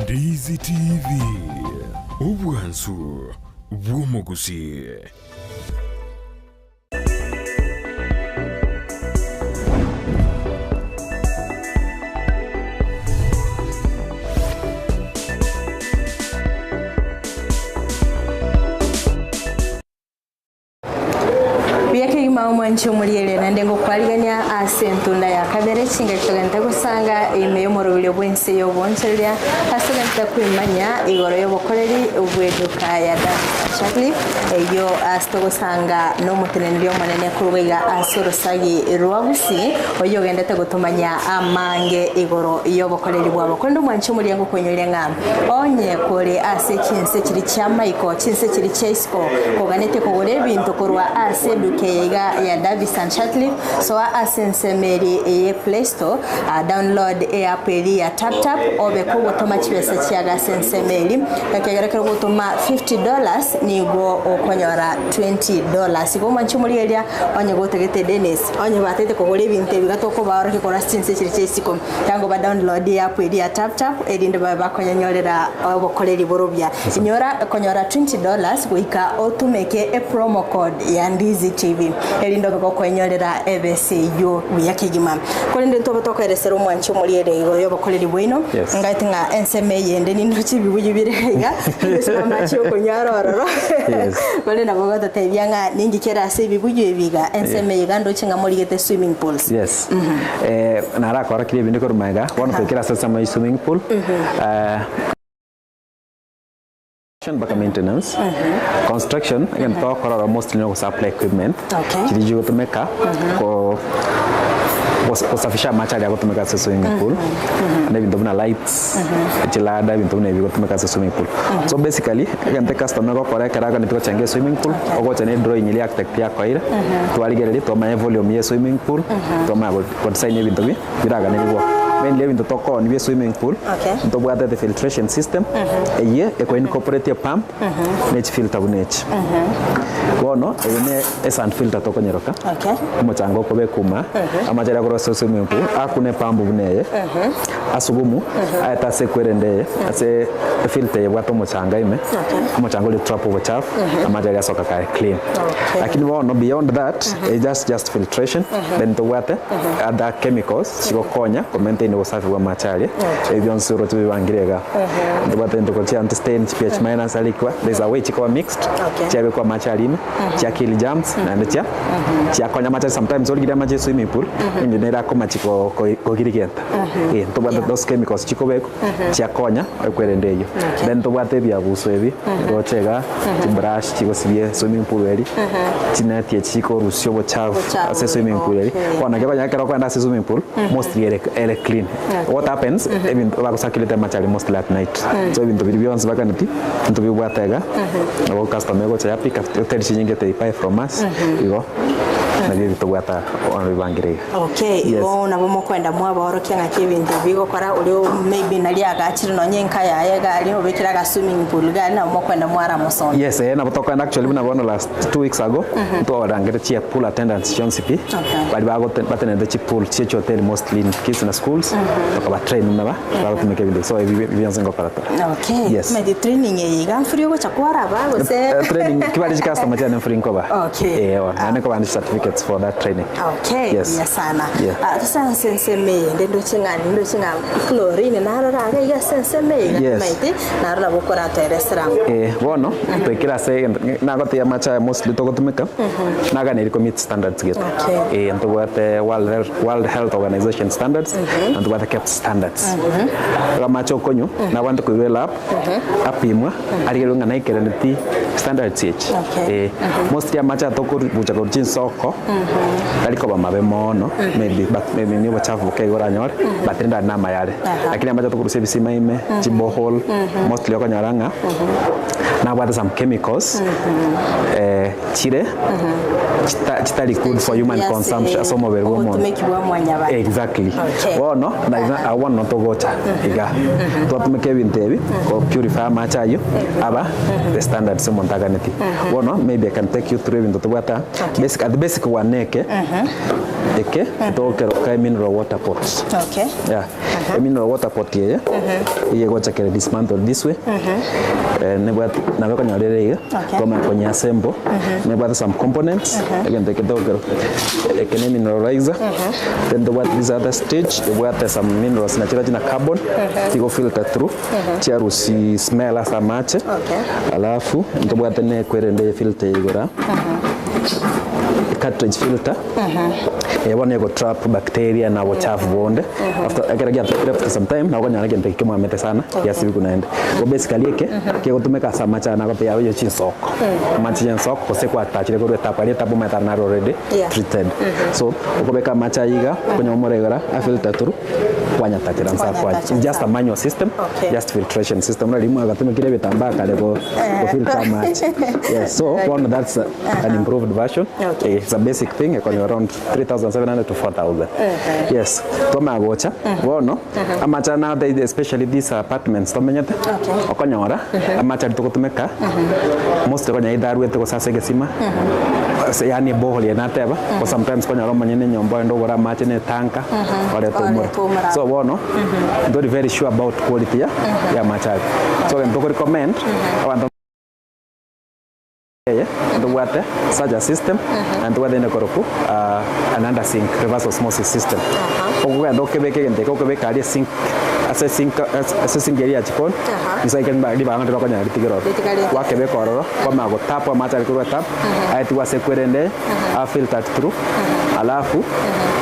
Ndizi TV, obwansu bw'omogusii. Kegima omwanchi omoriere, naende ngokwarigania ase entunda ya kabere, chingaki togente gosanga ime y'omoroberio bw'ense y'oboonchoreria, ase togente kwemanya igoro y'obokoreri bw'eduka ya Davis Charlie, eyio ase togosanga nomoteneneri omonene korwa iga ase orosagi rwa Gusii, oyio ogendete gotomanya amange igoro y'obokoreri bwabo. Korende omwanchi omoria ngokoinyoria ng'a onye kore ase chinse chiria chi'amaiko, chinse chiria chia isiko, Koganetie kogora ebinto korwa ase eduka eye iga ya Davis and Shirtliff, soa ase ensemo eria eye Play Store, download eapp eria ya TapTap obe kogotoma chibesa chiago ase ensemo eria. Ekiagera ekero ogotoma $50 nigo okonyora $20. Igo omwanche omorigereria onye gotagete Dennis, onye batagete kogora ebinto ebi iga tokobaorokia korwa ase chinse chiria chia isiko. Tango ba download eapp eria ya TapTap erinde babe bakonyenyorera obokoreri borobia. Inyora konyora $20 goika otumeke epromo code ya Ndizi TV erinde obe gokoenyorera ebesa eyio buya kegima. Korende ntobe tokoeresera omwanchi omoriere igoro y'obokoreri bwaino, Yes. ngaete ng'a ensemo eyende nindoche ebibuyu bire iga, gose amache okonywa are ororo. Yes. Korende nabo ogototebia ng'a ninki kere ase ebibuyu ebi iga, ensemo eye iga ndoche ng'a morigete swimming pools. Yes. Eh, narakorokirie ebinde korwa magega, bono toikire ase ensemo ya swimming pool. Eh, mpaka maintenance, construction, egento togokora oro mostly no gosupply equipment, Okay. chiria chigotumeka ko gos- gosafisha amache aria agotumeka ase swimming pool, na ebinto buna lights, chiladder, ebinto buna ebi bigotumeka ase swimming pool. So basically, egento ecustomer egokora ekero aganeti gochenga eswimming pool, ogocha na edrawing eria architect akoire, twarigereria twamanya evolume ya eswimming pool, twamanya go godesign ebinto bi biraganerigwa. Mainly ebinto tokooni bia eswimming pool, Okay. ntobwate the filtration system, eyio eko incorporate epump, ne chifilter buna echi. Bono, eye ne esand filter tokonyeroka, Okay. omochanga okobekwa ime, amache aria akorwa ase eswimming pool, akune epump buna eye, asugumu, aete ase ekwerende eye, ase efilter eye ebwate omochanga ime, omochanga oria otrap obochafu, amache aria asoka kare clean. Lakini bono beyond that, it's just just filtration, then tobwate other chemicals chigokonya ko maintain obosafi bwa amache aria, ebi bionsi oroche bibangire igaa. Ntobwate into korwa chi anti stain, chi pH minus aria there's a way chikoba mixed, chiabekwa amache aria ime, chia kill germs, naende chia chiakonya amache sometimes origirie amache eswimming pool, onye nere akomachi ko kogirigenta. Eh, ntobwate those chemicals chikobekwa, chiakonya ekwerende eyio. Then ntobwate ebiabuso ebi, roche igaa, chibrush chigosibia swimming pool eria, chineti echi chikorusia obochafu ase swimming pool eria. Bono naki okonyora ekero okogenda ase swimming pool, mostly ere ere clean. What happens, ebinto bagocirculate amache aria mostly at night. So ebinto biria bionsi bakaneti, ntobibwate iga, nabo customer egocha yapika, hoteli chinyinge they buy from us, igo, nabio ebi tobwate aa, bono bibangire iga. Okay, Yes. igo nabo mokoenda mwabaorokia ng'aki ebinto ebi bigokora oria maybe nari agachire nonye enka yaye iga aria obekire aga swimming pool iga aria nabo mokoenda mwaramosomia. Yes, eh, nabo tokoenda actually buna bono last 2 weeks ago ntwarangete chia pool attendants chionsi pi Okay. bari bagote batenenete chipool chie chihoteli mostly in kids na schools tokaba train buna ba bagotumeka ebinto so ebi bionsi ngokora tore. Okay. Yes. Omanyete training eye iga mfuri ogocha kwaraba gose Eh, training kibari chicustomer chiane mfuri nkoba. Okay. Eh, naende nkobande certificates for that training. Okay, Yes. buya sana. Yeah. Ah, sasa ase ensemo eye nde ndoche ng'a ndoche ng'a chlorine narora iga iga ase ensemo eye iga Yes. omanyete naro nabo okoratoeresera ng'o. Eh, bono toikire ase egento nagotebia amache aya mostly togotumeka naganeiri ko meet standards gete. Okay. Eh, ntobwate World Health, World Health Organization standards na ntobwate KEBS standards. Igo amache okonywa nabwate koirwa elab apimwa arigerwe ng'a naikeraneti standards echi. Okay. Eh, mostly amache aya tokorucha korwa chinsoko tari koba mabe mono maybe but maybe ni obochafu boke igo oranyore but rende aria namaya are. Lakini amache tokorusia ebisima ime, chiborehole mostly okonyora ng'a nabwate some chemicals chire chita chitari good for human Yes, consumption ase omobere bwa omonto. obotumeki bwa mwanyabanto. Exactly. Okay. Bono na abwo bono togocha iga twatumeka ebinto ebi ko purify amache aywo aba the standards omonto aganeti. Bono maybe I can take you through ebinto tobwate aa. Basic at the basic one neke, eke togokeroka emineral water pot. Okay. Yeah. Emineral water pot eye, iga egocha kere dismantle this way, nebwate nabo okonyora ere iga, Okay. twamanya konya assemble, nebwate some components, egento eke togokeroka eke ne emineralizer, then tobwate this other stage, ebwate some minerals nachirechio na carbon, chigo filter through, chiarusia smell ase amache, Okay. alafu. Ntobwate na ekwerende ye filter eye igoro aa, cartridge filter, eye bono ego trap bacteria na obochafu bonde, after ekero giatrapire after some time nabo okonyora egento eke kemwamete sana giasibigwa naende. Igo basically eke, kegotumeka ase amache aya nagotebia abe ye chinsoko, amache ye ensoko gose kwatachire korwa etap aria etap omanyete are naro already treated. So, okobeka amache aywo iga, okonyaumora igoro aa, afilter through. Kwanyatachera nsa kwanya. It's just a manual system, Okay. just filtration system. Buna riria mwagatumekire ebitambaa kare go go filter amache. Yes, so bono that's a, an improved version. Okay. Eh, It's a basic thing ekonywa around 3700 to 4000. Yes, twamanya gocha bono amache aya nowadays especially these apartments tomenyete okonyora amache aria togotumeka mostly okonyora either arwete gose ase egesima ase yaani eborehole eye nateba, ko sometimes okonyora omonyene enyomba ogende ogore amache na etanka orete omoro. So bono ntori very sure about quality ya ya amache aria. So egento toko recommend abanto eye ntobwate such a system naende ntobwate ende korokwa an under sink reverse osmosis system. Okogenda okebeka egento eke okebeka aria esink ase esink ase esink eria ya jikoni inse eke ribaga ndire okonyora ritigere ororo. Gwakebeka ororo kwamanya gotap amache aria korwa etap aetigwe ase ekwerende eye a filtered through alafu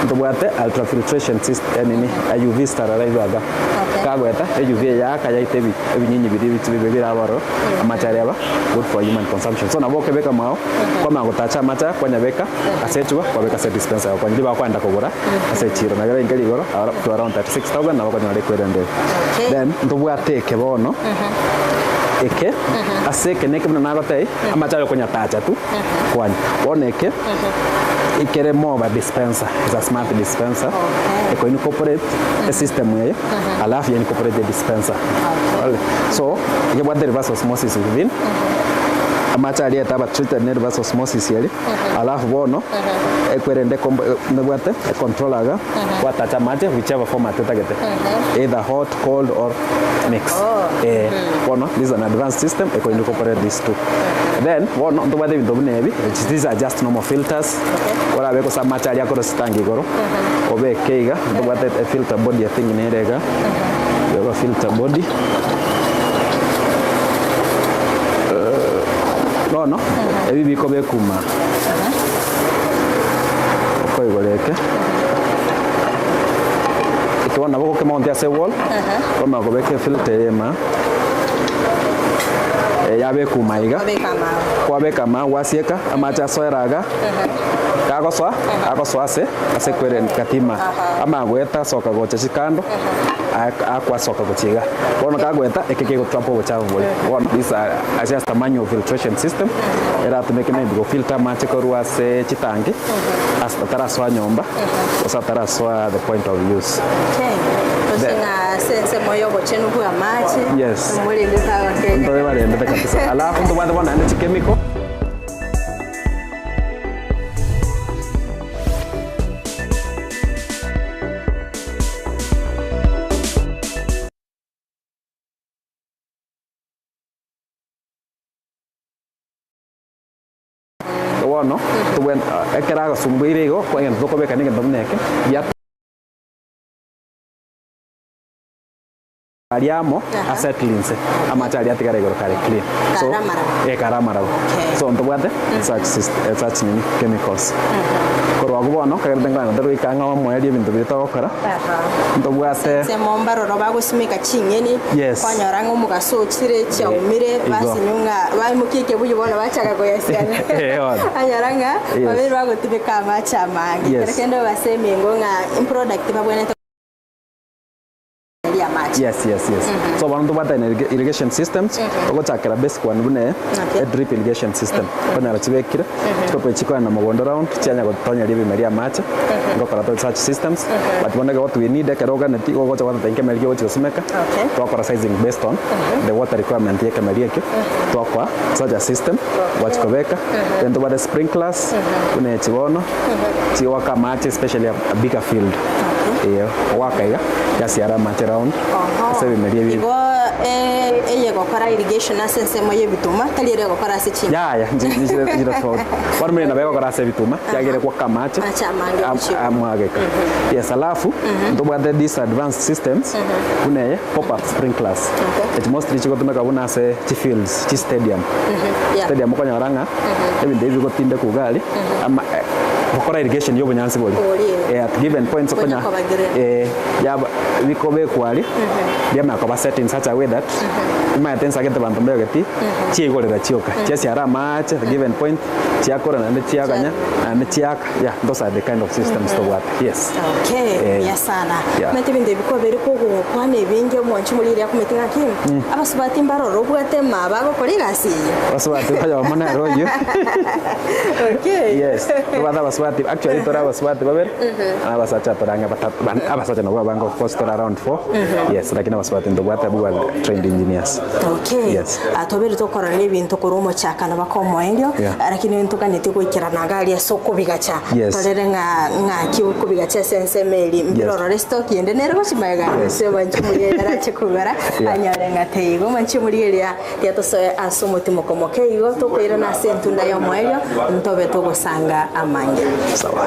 ntobwate ultrafiltration system nini UV sterilizer iga kagoeta e UV eye yaaka yaita ebi ebinyinyi biria ebi bibe birabe ororo amache aria aba good for human consumption. So nabo okebeka mwao kwamanya gotacha amache aya kwanyabeka ase echuba kwabeka ase edispenser yago kwanywa ribaga kwagenda kogora ase echiro nabo ere rigoro to around 36000 nabo okonyora ekwerende eye. Then ntobwate eke bono eke ase eke neke buna nagotebia Amache aye okonyatacha tu kwanywa. Bono eke ekere more of a dispenser, it's a smart dispenser eko incorporate esystem eye alafu ya incorporate the dispenser. Alright. So ekebwate reverse osmosis within amache aria etaba treated ne reverse osmosis eria alafu bono ekwerende ekombo nebwate econtroller iga gwatacha amache whichever format otagete either hot, cold or mix. Eh, bono this is an advanced system eko incorporate these two. Then bono ntobwate ebinto buna ebi, these are just normal filters. Orabe gose amache aria akorwa ase etangi igoro, obeke iga, ntobwate e filter body I think nere iga, iga filter body. Bono, ebi bikobekwa ime aa, okoigora eke. Eke bono nabo ogokemountia ase ewall, kwamanya kobeka efilter eye ime aa, yabekwa ime iga, kwabeka ime aa gwasieka, amache asoera iga, kagosoa, agosoa ase ase ekwere gati ime aa, amanya goeta asoka gocha chikando, akwasoka gochia iga. Bono kagoeta, eke kegotrap obochafu boria. Bono this are just a manual filtration system, eratumeke maybe gofilter amache korwa ase chitangi, ase atarasoa nyomba. Gose atarasoa the point of use. Okay. Gose ng'a ase ensemo y'obochenu bw'amache, Yes. omorendete abakenya. Ntobe barendete kabisa. Alafu ntobwate bono naende chikemiko. Bono tobwen ekero agasumbweire igo, egento tokobeka na egento buna eke, gia aria amo asettle inse, amache aria atigare igoro kare clean. So, Kare amaraba. eh, kare amaraba. So ntobwate such syst such nini chemicals. Korwa abwo bono, kagerete nkogenda tore goika ang'e omoerio ebinto biria togokora, ntobwate Ensemo mbaroro bagosimeka ching'eni, Yes. kwanyora ng'a omogaso ochire chiaumire, Igo. basinywa ng'a baimokia ekebuyu bono bachaka koyasiana. Eh, bono. Banyora ng'a Yes. babere bagotumeka amache amange. Yes. Ekero kende obase emengo ng'a emproduct babwenerete eria amache. Yes, yes, yes. So bono ntobwate na irrigation systems, togochakera basic one buna eye, e drip irrigation system. Okonyora chibekire, chikope chikoenda mogondo round, chianya gotonyeria ebimeri amache, ngokora tore such systems, but bono ekero what we need ekero oganeti, igo ogocha gwatata ekemeri kiogochi gosimeka, twakora sizing based on the water requirement ya ekemeri ekio, twakoa such a system, gwachi kobeka, then tobwate sprinklers, buna echi bono, chigoaka amache especially a bigger field. Eeh, ogoaka iga, yasiara amache round, ase ebimeri ebi. Igo Eyegokora irrigation ase ensemo y'ebituma, tari ere egokora ase ching'eni. Yaya, nchire nchire tofauti. Bono muna nabo egokora ase ebituma, kiagera egwaka amache, Amache amange am- gochia. amwageka. Yes, alafu, ntobwate these advanced systems, buna eye, pop up sprinklers. Okay. Echi mostly chigotumeka buna ase chifields, chistadium. Yeah. Stadium okonyora ng'a, ebinto ebi bigotindekwa iga aria, ama eh, gokora irrigation ya obonyansi boria. Boria. Eh, at given points Bonya okonya koba green. eh, yaba bikobekwa aria, riamanya koba set in such a way that, omanyete nsagete banto mbegeti, chiaigorera chioka, chiasiara amache at given point, chiakora naende chiaganya, naende chiaka, yeah, those are the kind of systems tobwate, yes. Okay, Eh, buya sana. yeah. Omanyete ebinto ebi kwabere kogokwana ebinge omwanchi omoriri riria akumete ng'aki, abasubati mbarore obwate maa bagokora egasi eye. Abasubati oyomo nere oyio. Okay. Yes, tobwate abasubati, actually tore abasubati babere, na abasacha tore ang'e batato, ban- abasacha nabwo abange of course tore around four, yes, lakini abasubati ntobwate abwo ba trained engineers. Okay. Yes. Ah, tobere tokorora ebinto korwa omochakano baka omoerio, Yeah. lakini ntoganetie goikerana iga aria ase okobigacha. Yes. Torere ng'a ng'aki okobigacha ase ensemo eria, mbirorore stock ende nere gochia magega ase omwanchi omorigereria arache kogora, Yeah. anyore ng'a teigo. Omwanchi omorigereria Tiga tosoe ase omotimoko moke igo, tokoirana ase entunda y'omoerio, ntobe togosanga amange. Sawa.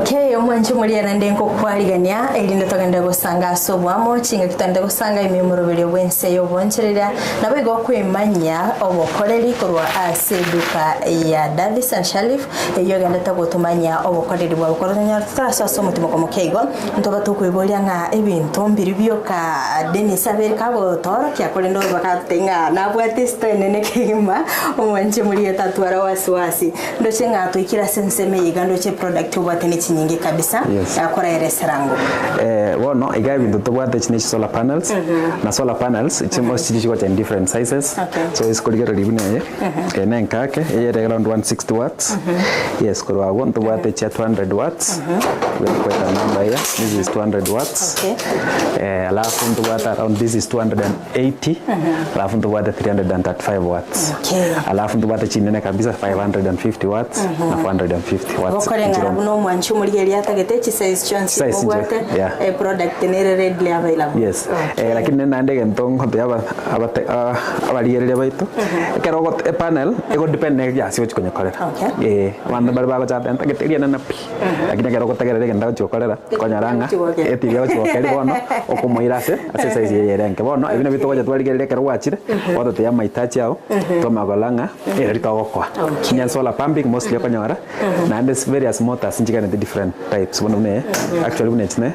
Okay, omwanche omoria naende nkokwarigania erinde togende gosanga ase oboamo chingaki togende gosanga ime omoroberio bw'ense y'obonchereria nabo igo okwemanya obokoreri korwa ase eduka ya Davis and Sharif eyio egendete gotomanya obokoreri bwabo korwa tonyara totarasoa ase omotimoko moke igo ntoba tokoiboria ng'a ebinto mbiri bioka Dennis abere kagotoorokia korende oro bakatotebia ng'a nabwate esito enene kegima omwanche omoria tatwara wasiwasi Ndoche ng'a twaikire ase ensemo eye iga ndoche eproduct obwate ne chinyinge kabisa Yes. koraeresera ngo. Eh, bono iga ebinto tobwate echi ne solar panels na solar panels chimo chiri chigocha in different sizes Okay. so ase korigereria buna eye eye ne enkake eye ere around 160 watts yes korwa abwo ntobwate chia 200 watts we have quite a number here this is 200 watts Okay. eh, alafu ntobwate around this is 280 alafu ntobwate 335 watts Okay. alafu ntobwate chinene kabisa 550 watts na 450 watts Gokoreng'ana Nchiro- buna omwanchi omorigereria atagete. otagete chisize chionsi Size nche, mobwate yeah. eh, product nere readily available. Yes. Eh, lakini nende naende egento ngotebia aba- abate- ah, abarigereria baito, ekero ogot epanel, ego depend na egasi ogochi konyekorera. Eh, abanto mbare bagocha ata ntagete rianene pi, lakini ekero ogotegerera egento agochi gokorera, okonyora ng'a etibi agochi gokeria bono, okomoira ase ase esize eye ere enke. Bono ebi nabio togocha twarigereria ekero gwachire, gwatotebia amahitaji ao, twamanya korora ng'a eri togokoa. Onye solar pumping mostly okonyora, naende various motors nchiganeti different types bono buna eye, actually buna echi ne.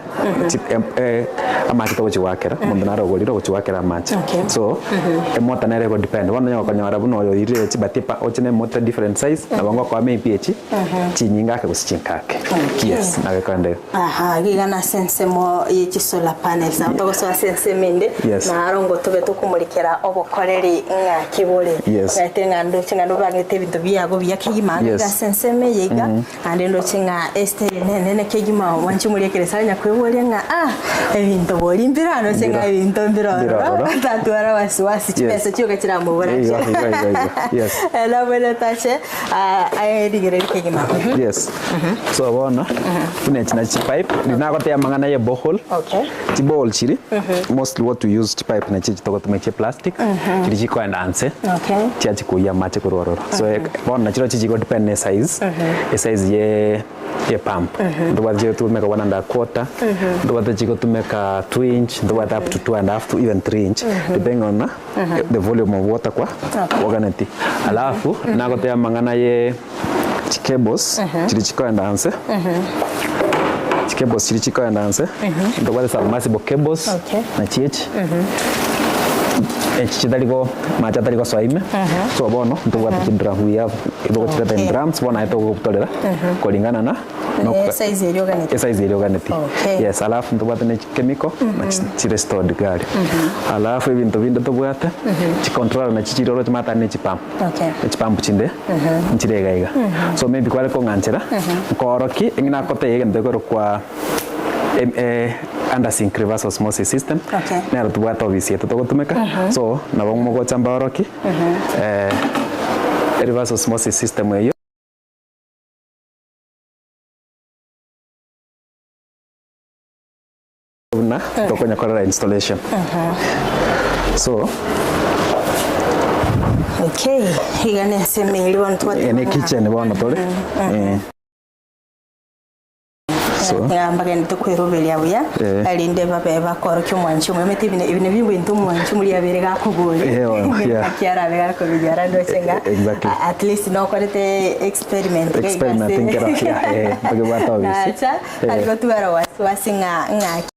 Amache togochi goakera, omonto nare ogorire ogochi goakera amache. So, emotor nere ego depend, bono onye gokonyora buna oyo oirire echi but epa oche na emotor different size, nabo ngokoa maybe echi, chinyinga ake gose chinke ake. Yes, nabo ekoenda igo. Aha, iga iga nase ensemo ye chisolar panels, nabo togosoa ase ensemo ende, Yes. naro ngotobe tokomorikera obokoreri ng'aki bore. Yes. Omanyete ng'a ndoche ng'a nobangete ebinto biago buya kegima, iga Yes. ase ensemo eye iga. Naende ndoche ng'a Esteri nenene kegima omwanche omoria ekeresa aria nyakweboria ng'a ah, ebinto bori mbire ano ase ng'a ebinto mbire Mbire ororo ororo. tatwara wasiwasi chibesa chioka chiramobora Igo, igo, igo, igo. Yes. nabwene tache ah, aerigereria kegima. Yes. So bono, buna echi nachi chipipe, riria nagotebia amang'ana ya eborehole, Okay. chiborehole chiri, mostly what we use chipipe nachi echi togotumia chia plastic, chiria chikoenda nse, Okay. chiachi koiyia amache korwa ororo. So bono nachirochio chigo depend na esize, esize ye ye pump. Ntobwate chigotumeka one and a quarter, ntobwate chigotumeka two inch, ntobwate up to two and a half to even three inch, depending on the volume of water kwa oganeti. Alafu, nagotebia amang'ana ye chicables chiria chikoenda nse, chicables chiria chikoenda nse, ntobwate submersible cables, Okay. nachi echi, echi chitari go mache atari gosoa ime, so bono ntobwate chidrum, we have togochireta in drums, bono aye togobutorera koringana na Ne size eria oganeti. esize eria oganeti. Okay. Yes, alafu ntobwate ne chikemiko nachi chire stored iga aria. Alafu ebinto binde tobwate, chicontroller nachi chire oroche matari ne chipump. Okay. Echipump chinde nchire iga iga. So maybe kware kong'anchera, nkoorokie eng'ina akotebia egento ekorokwa under sink reverse osmosis system, Okay. nero tobwate ofisi yaito togotumeka, so nabo mogocha mbaorokie, reverse osmosis system eyio. Buna tokonyakorera installation. So, Okay, iga nensemo eria bono twateba eye ne ng'a- kitchen bono tore. Eh. So, Iga mbagenderete kweroberia buya Eh. erinde babe bakorokia omwanchi omwe omanyete ebi ebi nabio ebinto omwanchi omoria abeire gakoboria Eh, oh, yeah. Naki arabe gakobinyora ndoche ng'a Exactly. at least nokorete experiment iga iga Experiment ase- nkero, yeah, eh, ntokebwate obisi. Nacha, Eh. ari gotwara wasiwasi ng'a ng'aki.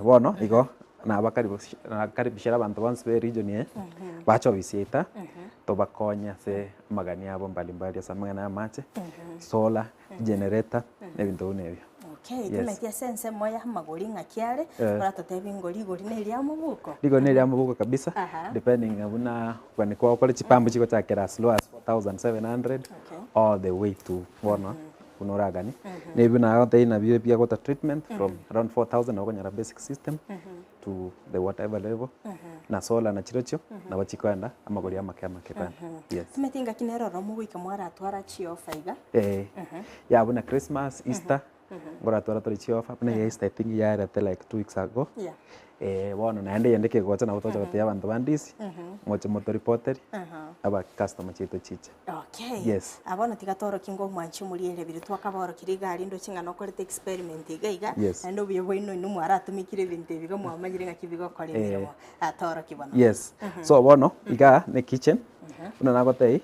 Bono igo nabakaribishera abanto bonsi be region eye, bache ofisi yaito, tobakonye ase amagani abo mbalimbali ase amang'ana ya amache, solar, generator, na ebinto buna ebio. Okay, Yes. tomaeti ase ensemo ya amagori ng'aki are, Eh. oratotebie ngo rigori na eria mobuko? Rigori na eria mobuko kabisa, Aha. depending buna kogani kwao kore chipambu chigochakera as low as 4700 all the way to bono buna oraganie. Na ebio nagotebia nabio bia water treatment from around 4000 nabo okonyora basic system. to the whatever level, na solar nachirochio, nabo chikoenda amagori amake amake koenda, yes. Timanyeti ngaki nere ororo mogoika mwaratwara chiofa iga. Eh, ya buna Christmas, Easter, nkoratwara tore chiofa, buna eye Easter I think yarete like 2 weeks ago. Eh, bono naende eyende kegocha nabo togocha gotebia abanto ba Ndizi, moche motoripoteri, aba customer chiaito chiche. Okay. Yes. Ah, bono tiga tworokie ng'a omwanchi omoriere bire twakabaorokirie iga aria ndoche ng'a nokorete experiment iga iga, Yes. naende obuya bwaino inwe mwaratumekire ebinto ebi iga mwamanyire ng'aki bigokora emeremo. Ah, tworokie bono. Yes. So bono iga ne kitchen, buna nagotebia,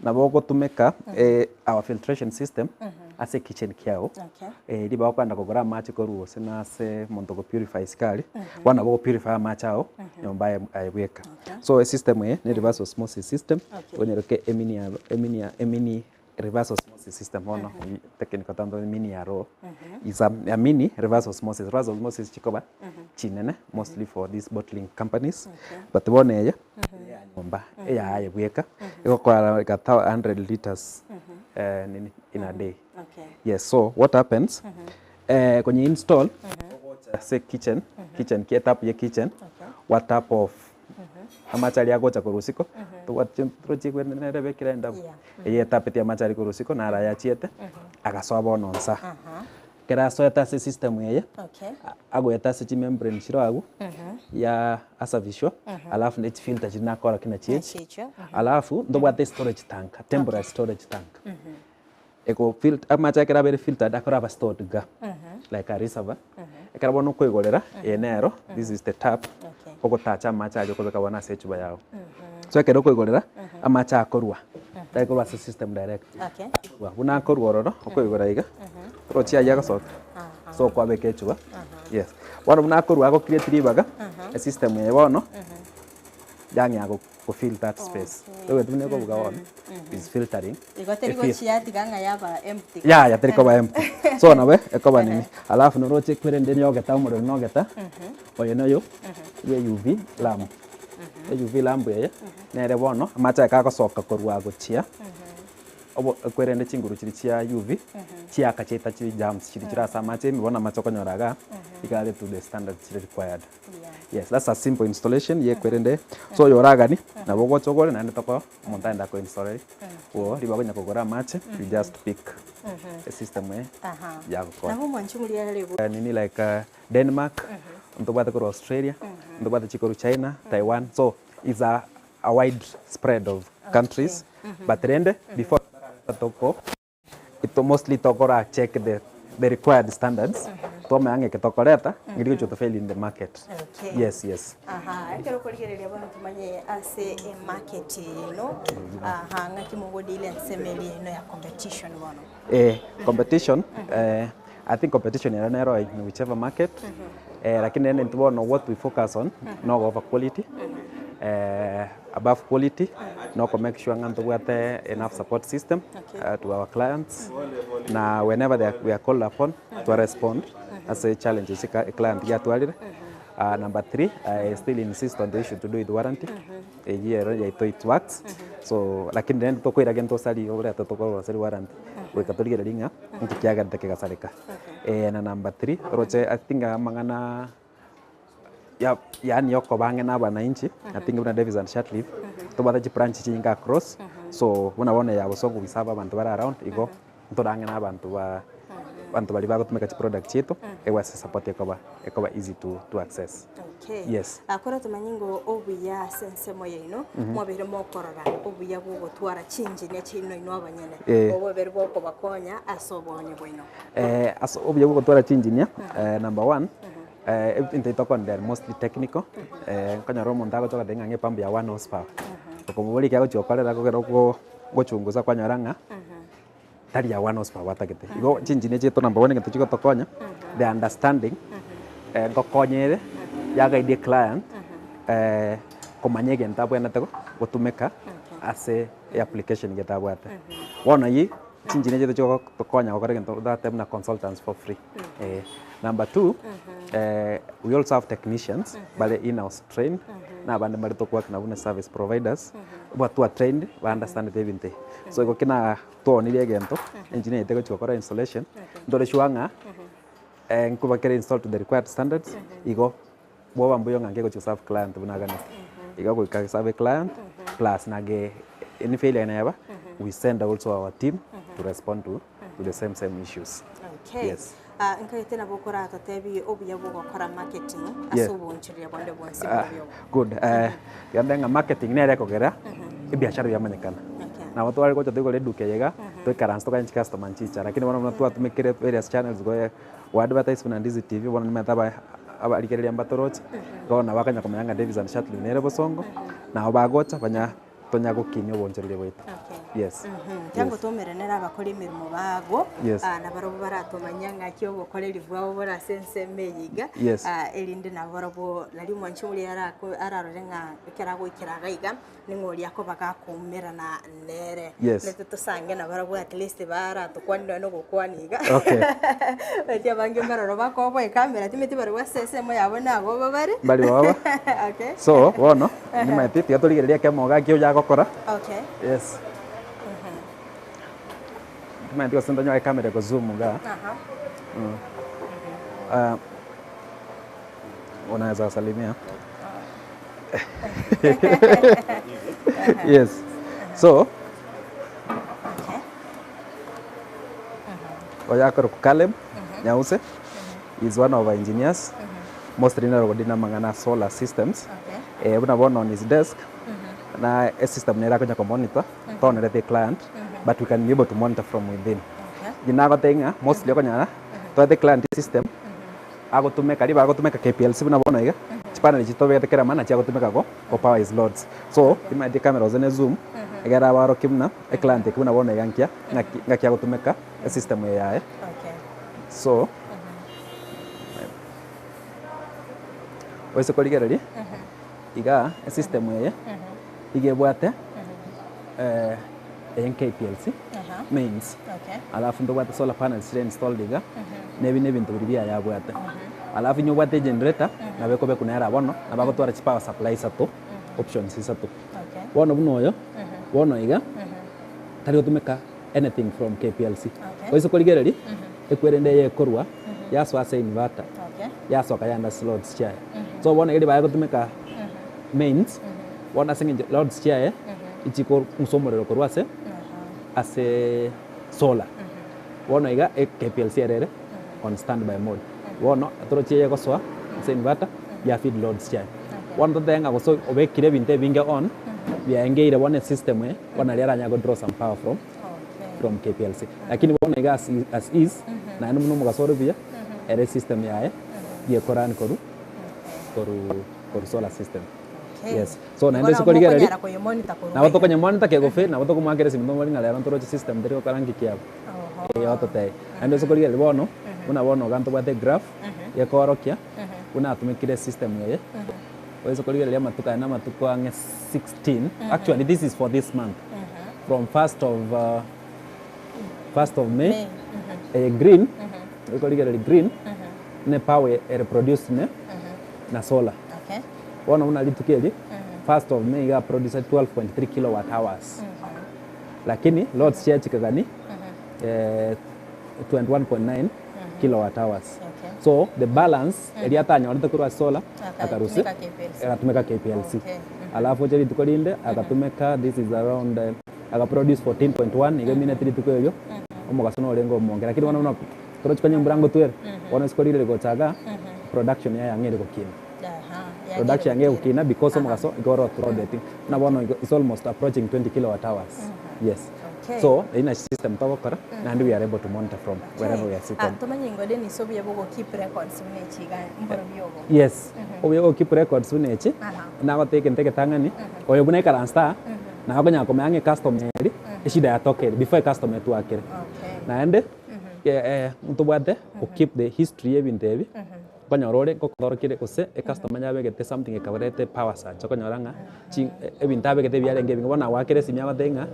nabo ogotumeka our filtration system ase ekitchen kiago, ribaga okogenda kogora amache korwa gose na ase omonto ogo purify isiko aria, bono nabo ogo purify amache ago nyomba aye aye bweka. So esystem eye ne reverse osmosis system, onyeroke emini aro emini emini reverse osmosis system bono technical term emini aro, is a a mini reverse osmosis. Reverse osmosis chikoba chinene mostly for these bottling companies, but bono eye eya nyomba eyaye bweka egokora like a 100 litres nini in a day. Yes, so what happens, konye install ogocha ase kitchen, kitchen ki etap ya kitchen, wa tap off amache aria agocha korwa isiko, tobwati torochi nere ebekire endabu, eye etapeti amache aria korwa isiko naro ayachiete, agasoa bono nsa. Ekero asoete ase esystem eye, agoeta ase chimembrane chire agwo, ya asafishwa, alafu ne chifilter chiria nakorokia nachi echi, alafu ntobwate estorage tank, temporary storage tank, ego filter amache ekero abeire filtered akore aba stored iga, like a reservoir, ekero bono okoigorera, eye nero, this is the tap, ogotacha amache aria okobeka bono ase echuba yago. So ekero okoigorera, amache akorwa, tari korwa ase system direct, akorwa buna akorwa ororo, okoigora iga, oroche aywo agosoka, so kwabeka echuba, yes. Bono buna akorwa ago create ribaga, esystem eye bono, yang'ea go fill that space. Oigwete buna ekobuga bono, is filtering. Igo teri gochiatiga ng'a yaba empty. Yaya teri koba empty. So nabo ekoba nini. Alafu noroche kwerende nogeta omorero nogeta, oyo noyo bwe UV lamp. UV lamp eye nere bono amache aya kagosoka korwa gochia obo kwerende chinguru chiria chia UV chiaka chiaita chi germs chiria chire ase amache ime bono amache okonyora igaa iga are to the standard chire required. Yes, that's a simple installation ye kwerende so oyo oragani nabo ogocha ogore naende toko omonto aende ako install oo ribaga onya kogora amache you just pick esystem eye yagokora. Nabo omwanchi omoria are bo. Nini like Denmark, ntobwate korwa Australia, ntobwate chikorwa China, Taiwan, so it's a a wide spread of countries but rende before toko ito mostly tokora check the the required standards twamanya ng'a eke tokoreta ng'eri gochia to fail in the market. Okay. Yes, yes. Aha, ekero okorigereria bono tumanye ase emarket eno, aha, ng'aki mogodeal ensemo eria eno ya competition bono. Eh, competition, eh, I think competition ero nero in whichever market, eh, lakini rende intwe bono what we focus on, no over quality, eh, above quality, no ko make sure ng'a ntobwate enough support system to our clients, na whenever they are, we are called upon, twa respond ase challenges eka client giatwarire. Number three, I still insist on the issue to do with warranty, eyio ero yaito it works, so lakini rende tokoira gento osari orete tokoroseri warranty, goika torigererie ng'a inki kiagerete kegasareka. Na number three, oroche I think amang'ana ya yaani yokoba ang'e na abananchi, I think buna Davis and Shatliff, tobwate chibranch chinyinge across, so buna bono eya Bosongo we serve abanto bare around, igo ntore ang'e na abanto ba abanto baria bagotumeka chiproduct chiaito, egwase support ekoba ekoba easy to to access. Okay. Yes. Akore tomanye ng'o obuya ase ensemo yaino, mwabeire mokorora obuya bw'ogotwara chinginia chiaino inwe abanyene, obobere bw'okobakonya ase oboonye bwaino. Ase obuya bw'ogotwara chinginia, number one, ebinto ebi tokondera are mostly technical, nkonyora omonto agocha ogoteba ng'a ng'a epump ya one horse power, okomoboria eki agochia gokorera ekero ogo ogochungusa kwanyora ng'a tari ya one horse power atagete. Igo chinginia chiaito number one egento chigotokonya, the understanding, ngokonya ere, ya guide eclient, komanya egento abwenerete gotumeka ase eapplication gete abwate. Bono eyio, chinginia chiaito chigotokonya gokora egento toratebe buna consultants for free. Number two, we also have technicians bare in house trained, na abande mbare tokowork nabwo buna service providers, ba twa trained ba understandete ebinto ebi. So igo kina twaonirie egento, engineer yaito egochia gokora installation, ntore sure ng'a nkoba kere installed to the required standards, igo. Bwoba mbuya ng'a nkegochia goserve client buna aganete. Iga goika serve client plus nage any failure neba we send also our team to respond to to the same same issues. Okay. Yes. Ah, nkaete nabo okoratotebie obuya bwa ogokora marketing ase Yes. obonchoreria bonde bwonsi Ah, buna obo. good. Eh, tiga nde ng'a marketing nere ekogera ebiashara biamanyekana. Nabo tware gocha toigore eduka eye iga, toikaranse tokanye chicustomer nchicha, lakini bono buna twatumekire various channels goe go advertise buna Ndizi TV, bono nimanyete aba abarigereria mbatoroche, bono nabo bakanya komanya ng'a Davis and Shatli nere bosongo, nabo bagocha banya tonya gokinia obonchoreria bwaito. Yes. Tiango twaumeranere abakori emeremo bago, Yes. ah, na barabwo baratomanyia ng'aki obokoreri bwabo bore ase ensemo eye iga, Yes. ah, erinde nabarabwo nari omwanchi oria arako ararore ng'a ekero agoikera iga iga, ning'o oria akoba gakoumerana nere. Yes. Naintwe tosange nabarabwo at least baratokwanie nonye na ogokwania iga. Okay. Omanyete abange mbaroro bakoboa ekamera timanyeti barabwo ase ensemo yabo naboba bare. Mbari boba. Okay. So, bono, nimanyete tiga torigererie ekemo iga ekio oyagokora. Okay. Yes. Timanyeti gose ntonyore ekamera ego zoom igaa. Aha. Ah, unaweza salimia. Yes. So, oyo akorokwa Caleb Nyause, is one of our engineers, mostly nere ogodina amang'ana a solar systems. Eh, buna bono on his desk, na esystem nere akonya komonitor, tonerete eclient, but we can be able to monitor from within. Inche nagotebia ng'a mostly okonyora, toete client system, agotumeka ribaga agotumeka KPLC buna bono iga, chipanel echi tobegete kera mara nachi agotumeka go go power his loads. So, rimaeti ecamera gose ne zoom, egere abarokie buna eclient eke buna bono iga nkia ng'aki ng'aki agotumeka esystem eye yaye. So, oise korigereria, igaa esystem eye, iga ebwate eye KPLC mains, alafu ntobwate solar panels chire installed iga, na ebi na ebinto biria biaye abwate. Alafu onye obwate egenerator, nabo ekobekwa nere bono, nabo agotwara chipower supply isato, options isato. Bono buna oyo, bono iga, tari gotumeka anything from KPLC. Oise korigereria, ekwerende eye ekorwa, yasoa ase inverter, yasoka yaenda ase loads chiaye. So bono iga ribaga gotumeka mains, bono ase eng'encho loads chiaye, echikong'usa omorero korwa ase ase solar. Bono iga e KPLC ere ere on standby mode. Bono torochi eye egosoa ase inverter, ya feed loads chiaye. Bono totebe ng'a gose obekire ebinto ebinge on, biaengeire bono esystem eye, bono nario aranyare go draw some power from from KPLC. Lakini bono iga as as is, naende buna omogaso ore buya, ere esystem yaye, gekorun korwa korwa korwa solar system. Yes. So naende ase korigereria, Mokonyara koyemonitor korwa nabo iga. tokonyemonita kegofail, nabo tokomoakera esimi tomobori ng'a rero ntoroche system teri gokora nki kiaba. Eeh ototebie. Naende ase korigereria bono, buna bono iga ntobwate egraph, gekoorokia, buna atumekire esystem eye, oise korigereria amatuko aya na amatuko ang'e 16, actually this is for this month, from first of first of May, eye green, okorigereria green, ne power ere produced ne na solar. Bono buna rituko eri, first of May iga produce 12.3 kilowatt hours, lakini loads chiachikagani 21.9 kilowatt hours. So the balance eria atanyorete korwa ase solar akarusia agatumeka KPLC. Alafu oche rituko rinde agatumeka this is around agaproduce 14.1 iga emineti rituko erio omogaso norenge omonge. Lakini bono buna torochi konya embura ngotwere, bono isiko rire rigocha igaa production yaye ang'e ere gokina. Production ang'e egokina because omogaso igo oro loaded. Buna bono igo is almost approaching 20 kilowatt hours. Yes. So eyio nachi system togokora naende we are able to monitor from wherever we are seated. Tomanye ingo Dennis obuya bwa ogo keep records buna echi iga mborobi obo. Yes, obuya bwa go keep records buna echi, nagotebia egento egetang'ani, oyo buna ekaranste aa, nabo okonyara komanya ng'a ecustomer eri, eshida yatokire before ecustomer etwakere. Naende, ntobwate go keep the history ya ebinto ebi, okonyora ore ngokorokire gose ecustomer yabegete something ekabarete power surge okonyora ng'a chi ebinto abegete ebiarenge ebinge bono nagoakera esimi agotebia ng'a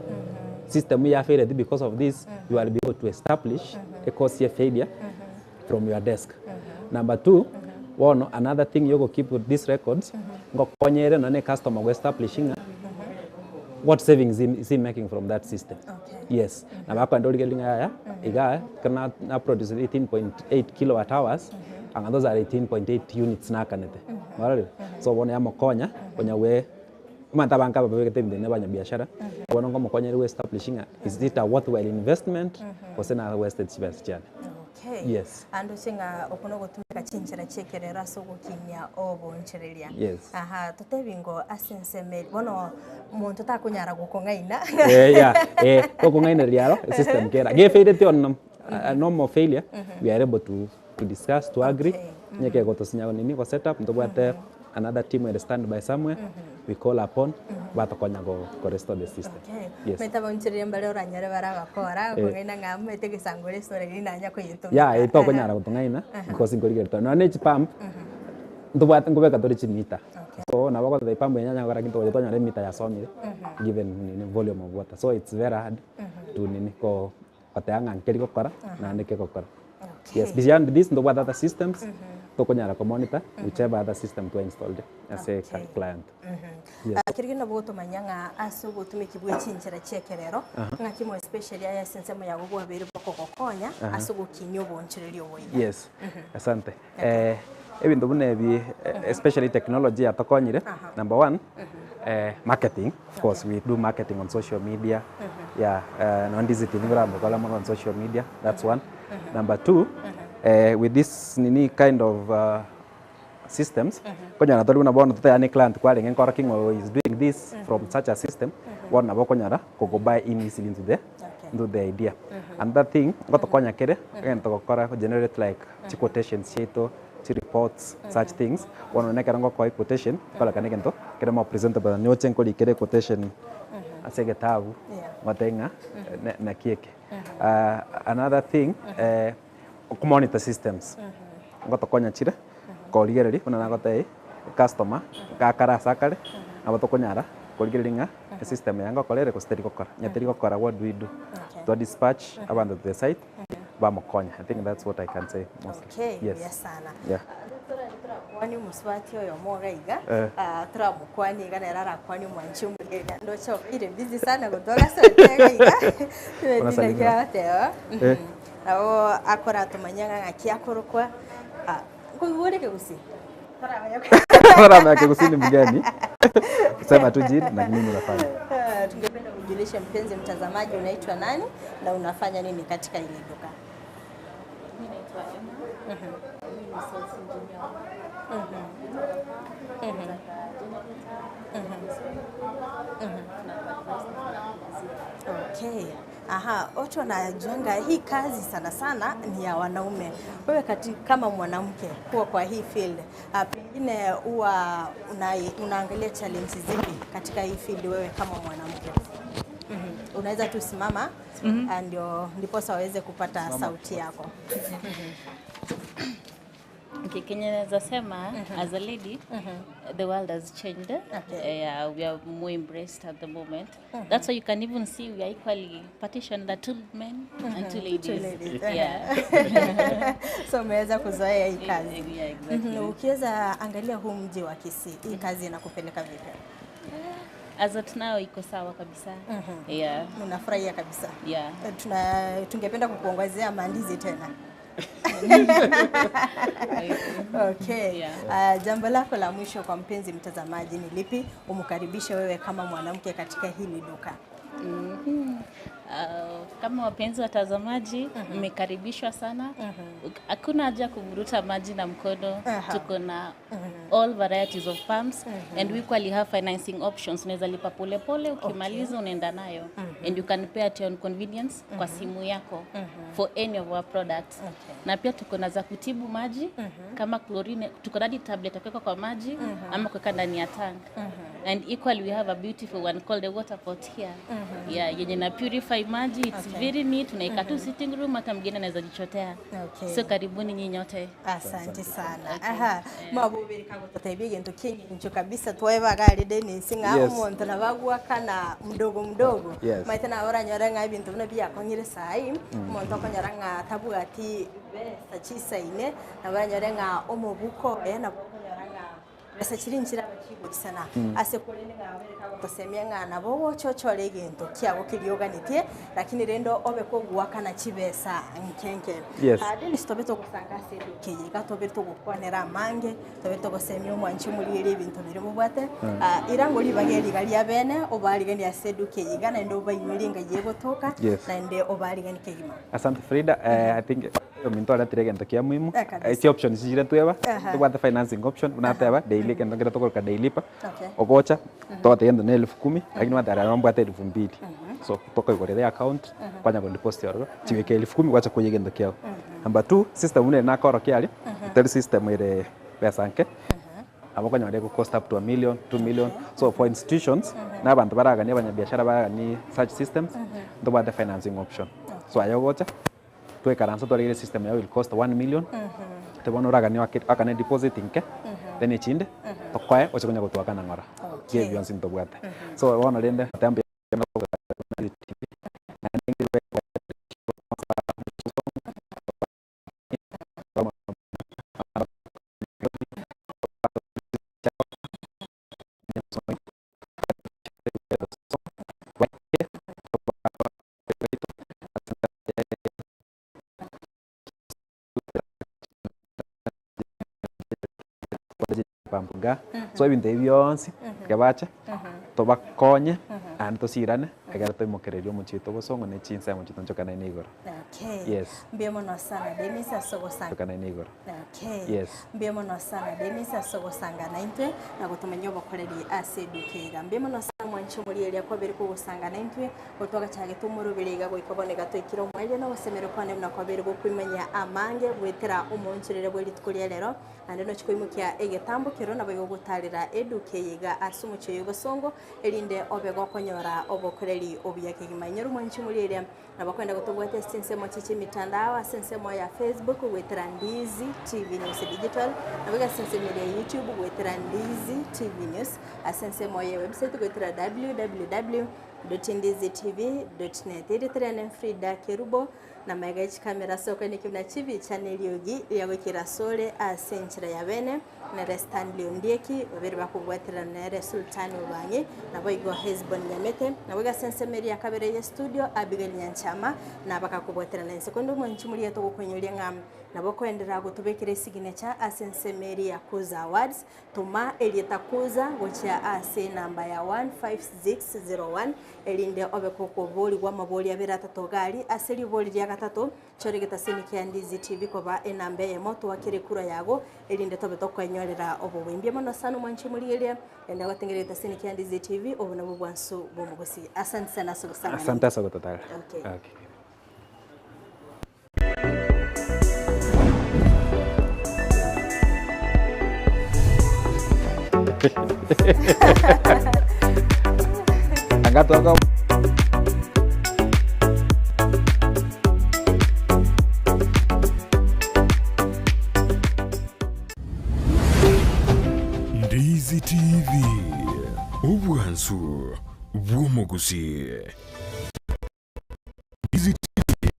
system ya failed because of this you are be able to establish e cause ya failure from your desk. Number two, bono another thing yogo keep these records ngokonya ere nonye na ecustomer go establish ng'a what savings is he making from that system. Yes, nabo akoenda origereria ng'a yaya igaa ekero na na produce 18.8 kilowatt hours. Anga those are 18.8 units nakanete. Mwarorire? So bono yamokonya konya gwe omanyete abanto aba babegete ebinto ebi na abanyabiashara, bono nkomokonya ere gwe establish ng'a is it a worthwhile investment gose na wasted chibesa chiane. Okay. Yes. Ande oche ng'a okwo nogotumeka chinchera chi'ekerero ase ogokinia oboonchoreria. Yes. Aha, totebi ngo ase ensemo eri, bono monto takonyara gokong'aina. Eh, yeah, eh, tokong'ainereria aro esystem kera. Gefailete on a normal failure, we are able to to discuss, to agree, onye kegotosinya nini go set up, ntobwate another team ere stand by somewhere, we call upon, batokonya go go restore the system. Okay. Yes. Omanyete abaonchoreria mbare oranyore bare abakora, Eh. okong'aina ng'a omanyete egesango ore esore riria nanya koyetumeka. Yeah, eh, tokonyara gotong'aina, because nkorigereria tore. Nonya ne chipump, ntobwate nkobeka tore chimita. So nabo ogoteba epump eye yanya gokora ki ntogocha twanyora emita yasomire, given nini volume of water. So it's very hard to nini ko goteba ng'a nkeri gokora naende kegokora. Yes, beyond this ntobwate other systems tokonyara ko monitor whichever other system twa installed ase client. Yes. Ah, Keri nabo gotomanya ng'a ase obotumeki bwe chinchera chi'ekerero, Aha. ng'aki more especially aya ase ensemo yago bwabeire bokogokonya Aha. ase ogokinia oboonchoreria oboiga. Yes, asante. Eh, ebinto buna ebi eh, especially technology yatokonyire, number one, eh, marketing, of course we do marketing on social media, yeah, eh, nonya Ndizi TV nkoramokora mono on social media, that's one. Number two, eh, with this nini kind of uh, systems, konyora tori buna bono toteba ne client kwarenge nkorokia ng'a is doing this from such a system, bono nabo okonyora kogo buy in easily into the into the idea. Another thing, ngotokonya kere, egento gokora generate like chi quotations chiaito, chi reports, such things, bono nonye ekero ngokoa equotation, nkorekana egento kere more presentable than nyoche nkorikere equotation ase egetabu, ngotebie ng'a na- naki eke. Another thing, okomonitor systems, ngotokonya chire, korigereria buna nagotebia, ecustomer gakare ase akare, nabo tokonyara korigereria ng'a esystem eye ngokora ere gose teri gokora, onye teri gokora what do we do? Twa dispatch abanto to the site, bamokonya. I think that's what I can say mostly. Okay, Yes. buya sana. Yeah. Torakwani omosubati oyomo iga iga, Eh. ah, toramokwani iga nere arakwani omwanchi omorieria. Ndoche obeire busy sana gotwara ase iga iga. Timanyeti naki Unasalimia. agoteba. Eh. Nabo akoratomanya ng'a ng'aki akorokwa, ah, nkoigwa ore kegusii? Toramanya kegusii ni mgeni. Sema tu jina na nini unafanya. Ah, Tungependa kujulisha mpenzi mtazamaji unaitwa nani na unafanya nini katika ile duka? Mimi naitwa Emma. Mimi ni sales engineer. Okay. Aha, watu wanajuanga hii kazi sana sana ni ya wanaume. Wewe kati, kama mwanamke kuwa kwa hii field, ah, pengine huwa una, unaangalia challenge zipi katika hii field wewe kama mwanamke? Mhm. Unaweza tu simama ah, ndio ndiposa waweze kupata Simama. sauti yako. Okay, Kenya naweza sema as a lady the world has changed. Yeah, we are more embraced at the moment. That's why you can even see we are equally partitioned the two men and two ladies. Two ladies. Yeah. So umeweza kuzoea hii kazi. Yeah, exactly. Mhm, Ukiweza angalia huu mji wa Kisii, hii kazi inakupeleka vipi? As at now iko sawa kabisa. Yeah. Unafurahia kabisa. Yeah. Tuna, tungependa kukuongezea maandizi tena. Okay. Yeah. Uh, jambo lako la mwisho kwa mpenzi mtazamaji ni lipi? Umkaribishe wewe kama mwanamke katika hili duka. Mhm. Uh, kama wapenzi watazamaji mmekaribishwa sana. Hakuna haja ya kuvuruta maji na mkono. Aha. Tuko na all varieties of pumps and we equally have financing options. Unaweza lipa polepole ukimaliza unaenda nayo and you can pay at your own convenience kwa simu yako for any of our products. Na pia tuko na za kutibu maji kama chlorine, tuko na hadi tablet ya kuweka kwa maji ama kuweka ndani ya tank. And equally we have a beautiful one called the water pot here. Yeah, yenye na purify maji it's Okay. very neat. Unaika tu sitting room hata mgeni anaweza jichotea. Okay. So karibuni nyinyi nyote. Asante sana. Aha, mabubiri kagututebia gintu kingincho kabisa twebaga Dennis ng'a Yes. omonto nabagwakana mdogo mdogo Yes. maite nawe oranyore ng'a ebinto buna biakong'ire sai omonto okonyora ng'a tabwati besa chisaine nabo oranyore ng'a omobuko oye nabo okonyora ng'a besa chiri nchire. Tikigokisana ase korende ng'a abere kagotosemia ng'a nabo ogocha ochore egento kiago keria oganetie, lakini rende obe kogoakana chibesa nke nke. Yes. Ah, Dennis tobe togosanga ase eduka eye iga tobe togokwanera amange, tobe togosemia omwanchi omorigereria ebinto biria mobwate. Ah, irango ribaga eri iga ria bene, obariganie ase eduka eye iga naende obainyorie ng'ai egotoka, Yes. naende obariganie kegima. Asante Frida, eh, I think ominto aretire egento kia muhimu. Eh, kabisa. Eh, chi options chire tweba, Aha. tobwate financing option, buna ateba daily egento nkere tokoroka daily lipa. Okay. Ogocha, togoteba egento na elfu kumi, lakini gwateba rero mbwate elfu mbili. So, tokoigorera eaccount, kwanya kodeposit ororo, chigoika elfu kumi gwacha koiyia egento kiago. Number two, system buna ere nakorokia aria, teri system ere besa nke, nabo okonyora ego cost up to a million, two million, so for institutions, na abanto baraganie abanyabiashara baraganie such systems, ntobwate financing option. So aye ogocha, twaikaransa twarigire system yago will cost one million, ete bono oraganie oake oakane deposit nke, then echinde tokoe oche konya gotuakana ng'ora. Okay. Ebi bionsi ntobwate. So bono rende So ebinto ebi bionsi tiga bache tobakonye naende tosirane ekero toimokereria omochie oito bosongo ne chinsemo chitonchokanaine igoro. Okay. Yes. Mbuya mono sana Dennis ase ogosanga. Chokanaine igoro. Okay. Yes. Mbuya mono sana Dennis ase ogosanga naintwe na gotomanya obokoreri ase eduka iga. Mbuya mono sana mwanche omorieria kwabere kogosanga naintwe gotwagachagete omorobere iga goika bono iga toikire omoerio na ogosemeria kwane buna kwabere gokoimanyia amange goetera omoonchorere bwe rituko ria rero naende nochi koimokia egetambo kero naboigo gotarera eduka eye iga ase omochie oyo bosongo erinde obe gokonyora obokoreri obuya kegima. Inyora omwanchi omorieria Nabo kwenda gotobwatia ase chinsemo chie chimitandao ase ensemo ya Facebook goetera Ndizi TV News Digital, nabo iga ase ensemo eria ya YouTube goetera Ndizi TV News, ase ensemo ye website goetera www.ndizitv.net. Erieta riane Frida Kerubo, na magega ye chikamera ase okoeneki buna chibicha na eriogi ria goikera asore ase enchera ya bene. Nere Stanley Ondieki, babere bakobwaterana nere Sultani Obang'i, naboigo Hesbon Nyamete, naboigo ase ensemo eria ya kabere ye studio Abigail Nyanchama, na bakakobwaterana inse. Korende omwanchi moria togokoinyoria ng'a nabo okoenderera gotobekera esignature ase ensemo eria ya Kuza Awards, toma erieta Kuza gochia ase enamba ya 15601 erinde obe kokoborigwa amabori abere atato iga aria, ase ribori ria gatato Chora egetaseni kia Ndizi TV koba enamba eyemo toakere ekura yago erinde tobe tokoenyorera obobe. Mbuya mono sana omwanchi omorigereria ende gotengera egetaseni kia Ndizi TV obo nabwo obwansu bw'omogosi. Asante sana ase ogosang'ana. Asante ase ogototarera. Okay. Okay. Anga toka Ndizi TV, obwansu bw'omogusi. Ndizi TV,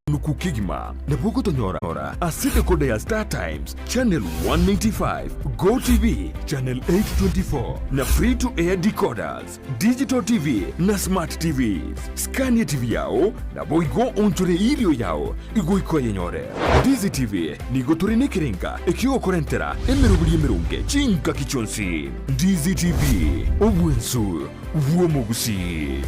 Nuku kegima nabo ogotonyora ase decoder ya Star Times channel 195, Go TV channel 824 na free to air decoders, digital TV na smart TVs. Scan TV yao naboigo onchore irio yao igoika oyenyore. Ndizi TV nigo tore nekerenga ekiogokorentera emeroberi emeronge chingaki chionsi. Ndizi TV, obwensu bw'omogusii.